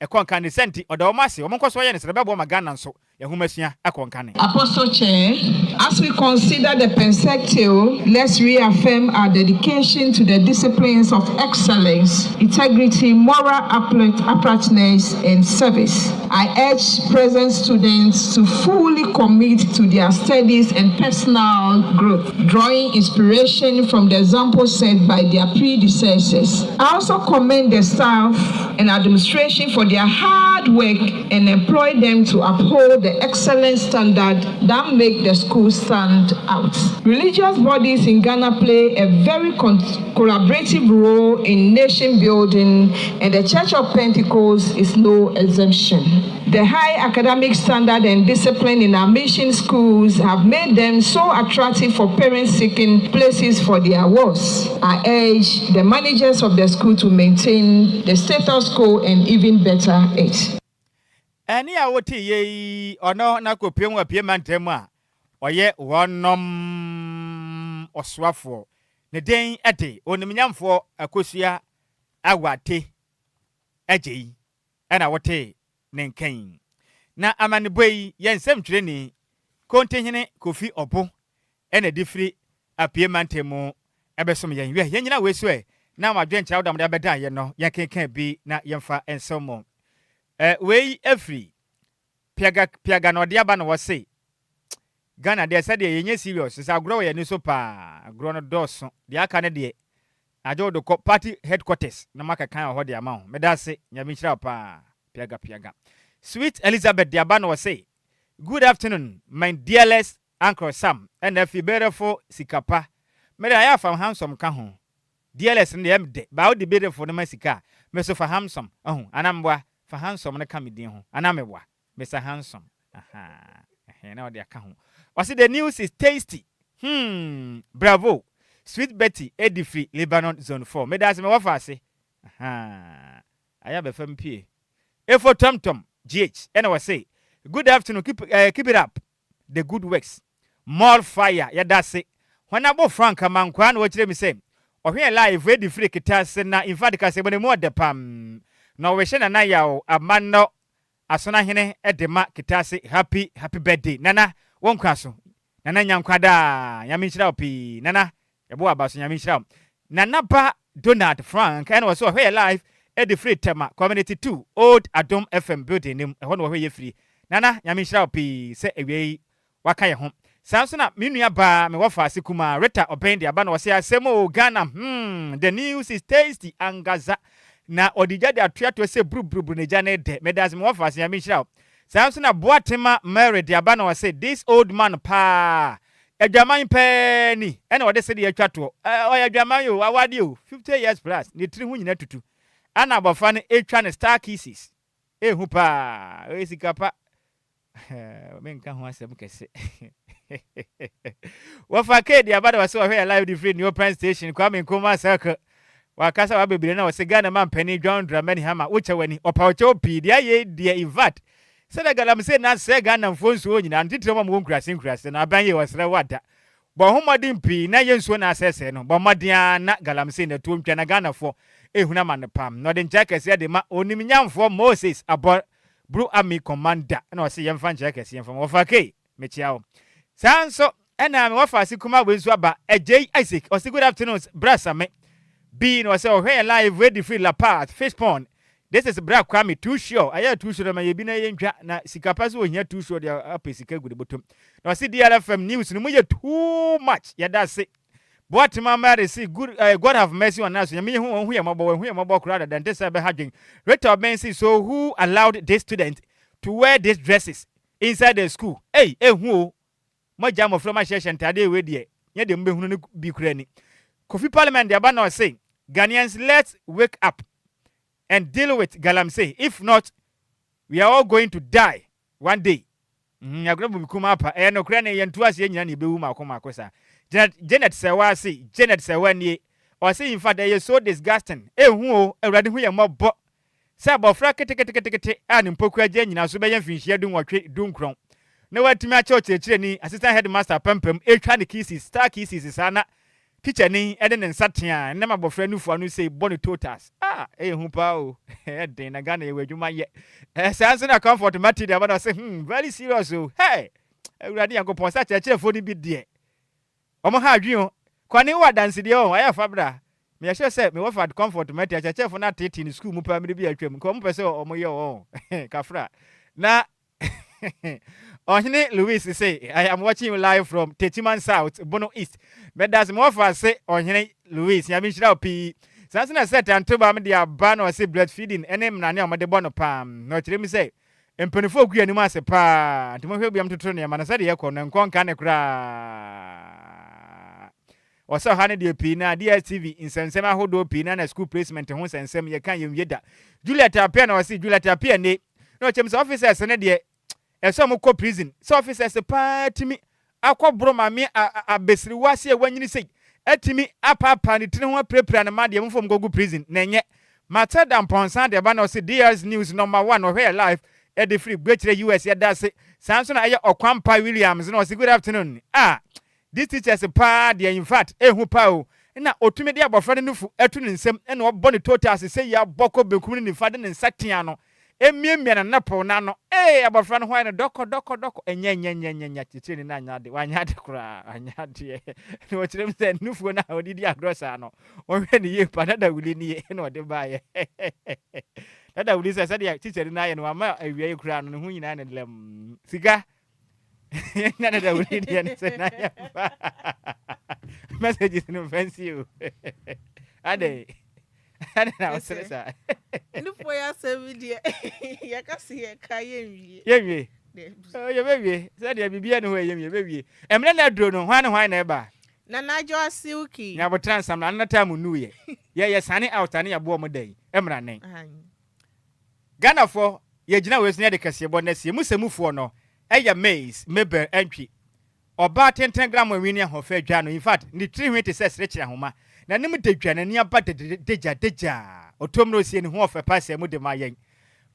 ɛkɔ nkan. Ne saa nti, ɔda wɔn ase. Wɔn nkɔso ayɛ no sɛ ɛbɛboa ma Ghana nso yɛn nhomasua akɔ nkan. Apostle Chair, as we consider the Penseteo, let's reaffirm our dedication to the disciplines of excellence, integrity, moral uprightness, and service. I urge present students to fully commit to their studies and personal growth, drawing inspiration from the example set by their predecessors. I also commend the staff and administration for their hard work and employ them to uphold the excellent standard that make the school stand out. Religious bodies in Ghana play a very collaborative role in nation building, and the Church of Pentecost is no exemption. The high academic standard and discipline in our mission schools have made them so attractive for parents seeking places for their wards. I urge the managers of the school to maintain the status quo and even better it. Ɛnne a wote yɛ yi, ɔno na kɔpue mu apue mantam a ɔyɛ wɔnom ɔsoafoɔ. Ne din de Onimnyamfoɔ Akosua Awate Agyei ɛna wotee ne nka yi. Na amanebɔ yi yɛ nsɛmtwerɛni Kontihene Kofi Ɔbo ɛna ɛde firi Apue mantam mu ɛbɛsom yɛn. Wiɛ, yɛn nyina wei so ɛ na mo adwenkyerɛ a wode abɛdan yɛn no, yɛnkenkan bi na yɛmfa nsɛm mu. Wei afiri Piaga Piaga na ɔde aba na wɔse Ghana deɛ, sɛdeɛ yɛnyɛ serious sɛ agorɔ wɔ yɛn ani so paa. Agorɔ no dɔɔso deɛ, aka no deɛ agye wode kɔ party headquarters na makɛkan wɔ hɔ de ama wo. Meda ase, Nyame nhyira wo paa, Piaga Piaga. Sweet Elizabeth de aba na wɔse, "Good afternoon, my dearest Uncle Sam." Ɛna afi berɛfo sikapa mede ayɛ afam handsome ka ho. Dearest no deɛ ɛmdɛ baa wode berɛfo no ma sika a me so fa handsome ahu anamboa fa handsome no ka me din ho anameboa Mr Handsome. Aha, ɛhɛn na ɔde aka ho. Ɔsi, "The news is tasty. Bravo." Sweet Betty edi firi Lebanon Zone 4. Meda ase, me wɔfa ase. Aha, ayɛ abɛfam pie. Efo Tɔmtɔm GH ɛna wɔse, "Good afternoon, keep it up the good works. More fire." Yɛda ase. Wɔn abo Frank Amankwaa na wɔkyerɛ mi sɛ ɔhwɛ live edi firi kita ase na in fact kasa emu ne mu ɔdɛ pam na ɔwɔhyɛ Nana Yaw Amannɔ Asonahene de ma Kitase happy happy birthday. Nana, wɔn nkwa so. Nana nya nkwa daa. Nyame nhyira wo pii. Nana, yɛbɔ aba so. Nyame nhyira wo. Nana ba Donald Frank ɛna wɔ so ɔhwɛ yɛ live ɛde firi Tema Community 2, Old Adom FM building nim ɛhɔ na wɔhwɛ yɛ firi. Nana, Nyame nhyira wo pii sɛ awia yi waka yɛ ho. Saa nso na me nua baa me wɔfa ase kumaa Rita Ɔbɛn de aba na wɔsɛ, "Asɛm o Ghana. The news is tasty angaza." Na ɔde gya de atoatoa sɛ buruburuburu ne gya ne dɛ. Meda ase, me wɔfa ase. Nyame nhyira wo. Saa nso na Boatema Mary de aba na wɔsɛ, "This old man paa, adwaman pɛɛ ni." Ɛna ɔde sɛdeɛ atwa toɔ. Ɔyɛ adwaman o, awade o, 50 years plus, ne tiri ho nyina tutu ana abɔfra no ɛtwa ne star kisses. Ɛhu paa, ɔyɛ sika pa. Menka ho asɛm kɛse. Wɔfa kedi aba da wɔsɛ wɔhwɛ yɛ live de firi New Prime Station, Kwame Nkrumah Circle. Wakasa wa bebree na wɔsɛ Ghana man panin John Dramani Mahama, wokyɛ w'ani ɔpa ɔkyɛw pii deɛ ayɛ deɛ. In fact, sɛdeɛ galamsey na sɛ Ghana mfoɔ nsuo nyinaa no titire wɔn a wɔn nkurase nkurase no, aban yi wɔsrɛ wada bɔ ho mmɔden pii na yɛ nsuo na asɛsɛ no. Bɔ mmɔden a na galamsey na tuo ntwa na Ghanafoɔ ehunu ama no pam. Na ɔde nkyɛn kɛseɛ de ma onimnyamfoɔ Moses Abɔ Blue Army commander ɛna ɔsɛ yɛmfa nkyɛn kɛseɛ mfa wɔfa kei mekyia wo. Saa nso ɛna wɔfa ase kuma wei nso aba. Ɛgyei Isaac ɔsɛ, "Good afternoon, bra Same bi." Na ɔsɛ ɔhwɛ yɛn live ready free La Paz Fish Pond. This is Bra Kwame. Too sure ɛyɛ too sure ma yɛ bi na yɛntwa na sika pa so. Ohia too sure deɛ apɛ sika gu de bɔtɔm. Na ɔsɛ DLFM news no mu yɛ too much. Yɛda ase. Boatema Mary si, "Good, God have mercy on us." Nyame hu wɔn hu yɛ mmɔbɔ, wɔn hu yɛ mmɔbɔ koraa dada nte sɛ ɛbɛha dwen. Rita Ɔbɛn si, "So who allowed this student to wear these dresses inside the school?" Ei, ehu o, mogya mmɔfra ma hyehyɛ ntadeɛ ewe deɛ nyɛ deɛ mbɛhunu no bi kura ni. Kofi Parliament de aba na ɔse, "Ghanaians, let's wake up and deal with galamsey. If not, we are all going to die one day." Agorɔ bu kuma apa. Ɛyɛ nokorɛ ne yɛn to aseɛ nyina ne yɛbɛwu maako maako saa. Janet Sɛwa ase, Janet Sɛwa nie. Ɔse, "In fact, ɛyɛ so disgusting. Ehu o, Awurade hu yɛn mmɔbɔ sɛ abɔfra keteketekete a ne mpokua gye nyina so bɛyɛ mfinhyia 18 19 na watumi akyɛ ɔkyerɛkyerɛni, assistant headmaster pampam etwa ne kisses, star kisses saa, na teacher ni ɛde ne nsa tea nam abɔfra nufoa no sɛ bɔ ne totals. Ah, ɛyɛ hu paa o, ɛyɛ na Ghana yɛwɔ adwuma yɛ. Saa nso na Comfort Mati de aba na ɔsɛ, very serious o. Hey, Awurade Nyankopɔn, sɛ akyerɛkyerɛfoɔ no bi deɛ ɔmo ha adwene o. Kwane wɔ adansedeɛ o, ayɛ fa bra. Meyɛhyɛ sɛ mewɔ fa Comfort Mati akyerɛkyerɛfoɔ no atete ne school mu paa mede bi atwam nka ɔmo pɛ sɛ ɔmo yɛ wɔn kafra. Na Ɔhene Louis say, "I am watching you live from Techiman South, Bono East." Mɛda se mewɔfa ase Ɔhene Louis, Nyame nhyira wo pii. Saa nso na sɛ tantoba m de aba na ɔse breastfeeding ɛne mmerane a ɔmode bɔ no paa na ɔkyerɛ mu sɛ mpanimfoɔ gu anim ase paa, nti mohwɛ biam toto nneɛma no sɛdeɛ yɛkɔ no nkɔ nka ne koraa. Ɔsɛ ɔha no deɛ pii na DSTV nsɛnsɛm ahodoɔ pii na school placement ho nsɛnsɛm yɛka yɛnwie da. Juliet Apia na ɔse, Juliet Apia ne na ɔkyɛm sɛ officers ne deɛ ɛsɛ ɔmo kɔ prison, sɛ officers paa tumi akɔboro maame abesiriwa ase a wanyini sei atumi apaapaa ne tiri ho apirapira ne ma deɛ mofo mu kɔgu prison na ɛnyɛ. Matilda Mpɔnsa deɛ ba na ɔse, "DS news number one." Ɔhwɛ yɛ live ɛde firi Gbekyerɛ US. Yɛda ase. Saa nso na ɛyɛ Ɔkwampa Williams na ɔse, "Good afternoon. Ah, these teachers paa deɛ, in fact, ehu paa o." Na ɔtumi de abɔfra no nufu to ne nsam na ɔbɔ ne totaase sɛ yei abɔ kɔ benkum ne nifa de ne nsa tea no miamia n'anapɔw no ano. Ee, abɔfra no ho ayɛ no dɔkɔ dɔkɔ dɔkɔ. Ɛnyɛ nyɛ nyɛ nyɛ nyɛ kyerɛkyerɛni no anyɛ ade. Wanyɛ ade koraa. Wanyɛ adeɛ. Na ɔkyerɛ mu sɛ nufuo no a ɔde di agorɔ saa no, ɔhwɛ no yie pa. Dada wuli nie na ɔde baeɛ. Dada wuli sɛ sɛdeɛ tikyani no ayɛ no, wama awia yi koraa no, ne ho nyinaa ne lɛm. Sika. Yɛnya dada wuli deɛ no sɛ na yɛmfa messages no mfa nsi o. Adɛn? Adɛn na wosere saa? Nufoɔ yɛ asɛm bi deɛ yɛka se yɛka yɛnwie. Yɛnwie. Oh, yɛbɛwie. Sɛdeɛ biribiara ne hɔ ɛyɛ yɛbɛwie. Mmerɛ no aduro no, hwan ne hwan na ɛba? Nana Adwoa Silky. Nyabotra nsam na anana time nnuiɛ. Yɛ yɛ sane out a ne yɛaboa ɔmo da yi. Ɛmmra nen. Ghanafoɔ yɛgyina wei so na yɛde kɛseɛbɔ no asie. Mo sɛmufoɔ no ɛyɛ Maize, Mabel Antwi. Ɔbaa tenten gram a nwini ahoɔfɛ adwa no, in fact, ne tiri hwi te sɛ serekyere ahoma. N'anim da dwa, n'ani aba degya degya. Ɔtɔ mmerɛ ɔsie ne ho ɔfɛ pa sɛɛ mu de ma yɛn.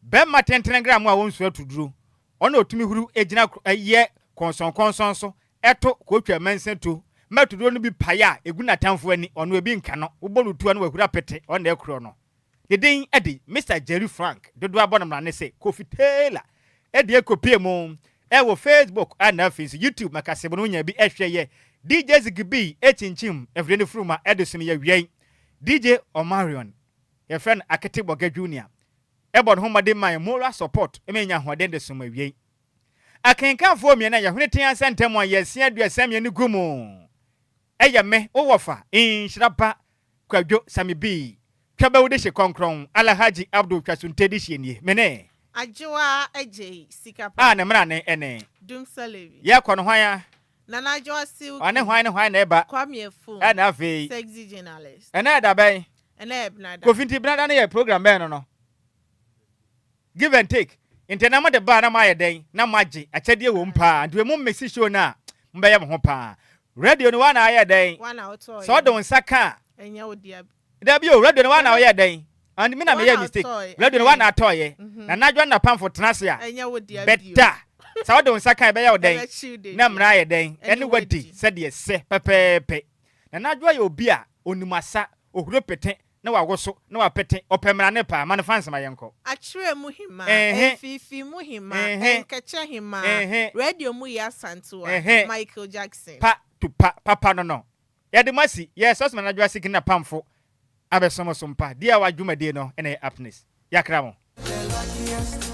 Bɛrima tenten gram a ɔnsu atuduro, ɔno na ɔtumi huru gyina yɛ kɔnsɔnkɔnsɔn so to kootwa mansa tuo ma atuduro no bi pae a ɛgu n'atamfo ani, ɔno ebi nka no, wobɔ no tuo a na wahuru apete, ɔno na ɛkorɔ no. Ne din de Mister Jerry Frank, dodoɔ abɔ no mmara ne se Kofi Taylor de ɛkɔpie mu wɔ Facebook ɛna afei nso YouTube makasebo no wonya bi hwɛ yɛ. DJ Ziggy B kyinkyim afidie no furuma de som yɛ wiai. DJ Omarion, yɛfrɛ no Akete Bɔga Junior, bɔ ne ho mmɔden ma yɛn moral support ma yɛnya ahoɔden de som awiei. Akenkanfoɔ mmienu a yɛhwene tea sɛ ntɛm a yɛasia 32 gu mu yɛ me, wo wɔfa, Nhyira Ba Kwadwo Sami Bii, Twabau Dehye Kɔnkrɔn, Alhaji Abdul Twasunte Dehye nie, me ne. Adwoa Adjei Sika Pa. A ne mmrane ne. Dum Salevi. Yɛkɔ no hwan a? Nana Adwoa Silky. Ɔne hwan ne hwan na ɛba? Kwame Afum. Ɛna afei. Sexy Journalist. Ɛnɛ yɛ da bɛn? Ɛnɛ yɛ Benada. Kofi nti Benada no yɛ program bɛn no no? Give and take. Nti na mode ba a na moayɛ dɛn? Na moagye. Akyɛdeɛ wɔ mu paa. Nti wei mo mese show no a, mobɛyɛ mo ho paa. Radio no woa na ayɛ dɛn? Sɛ wode wo nsa ka a. Ɛnyɛ wo dea. Dabi o, radio no woa na woyɛ dɛn? And me na meyɛ mistake. Radio no woa na atɔɔyɛ. Na nadwo na pamfo tena ase a. Better. Sɛ wode wo nsa ka a ɛbɛyɛ wo dɛn? Na mmara ayɛ dɛn? Ɛne wadi sɛdeɛ ɛsɛ pɛpɛɛpɛ. Na nadwo yɛ obi a onim asa, ohuro pete, na wawoso na wapete, ɔpɛ mmara ne paa, ma no fans ma yɛnkɔ. Akyerɛ mu hemaa, Mfiifii mu hemaa, Nkɛkyɛ hemaa, Radio mu Yaa Asantewaa, Michael Jackson. Pa to pa, papa no no. Yɛde mo asi, yɛ Sɔsoma Anadwo Asikini na Pamfo abɛsom so mpa, DIY dwumadie no na ɛyɛ Apnes. Yɛakra mo. The luckiest.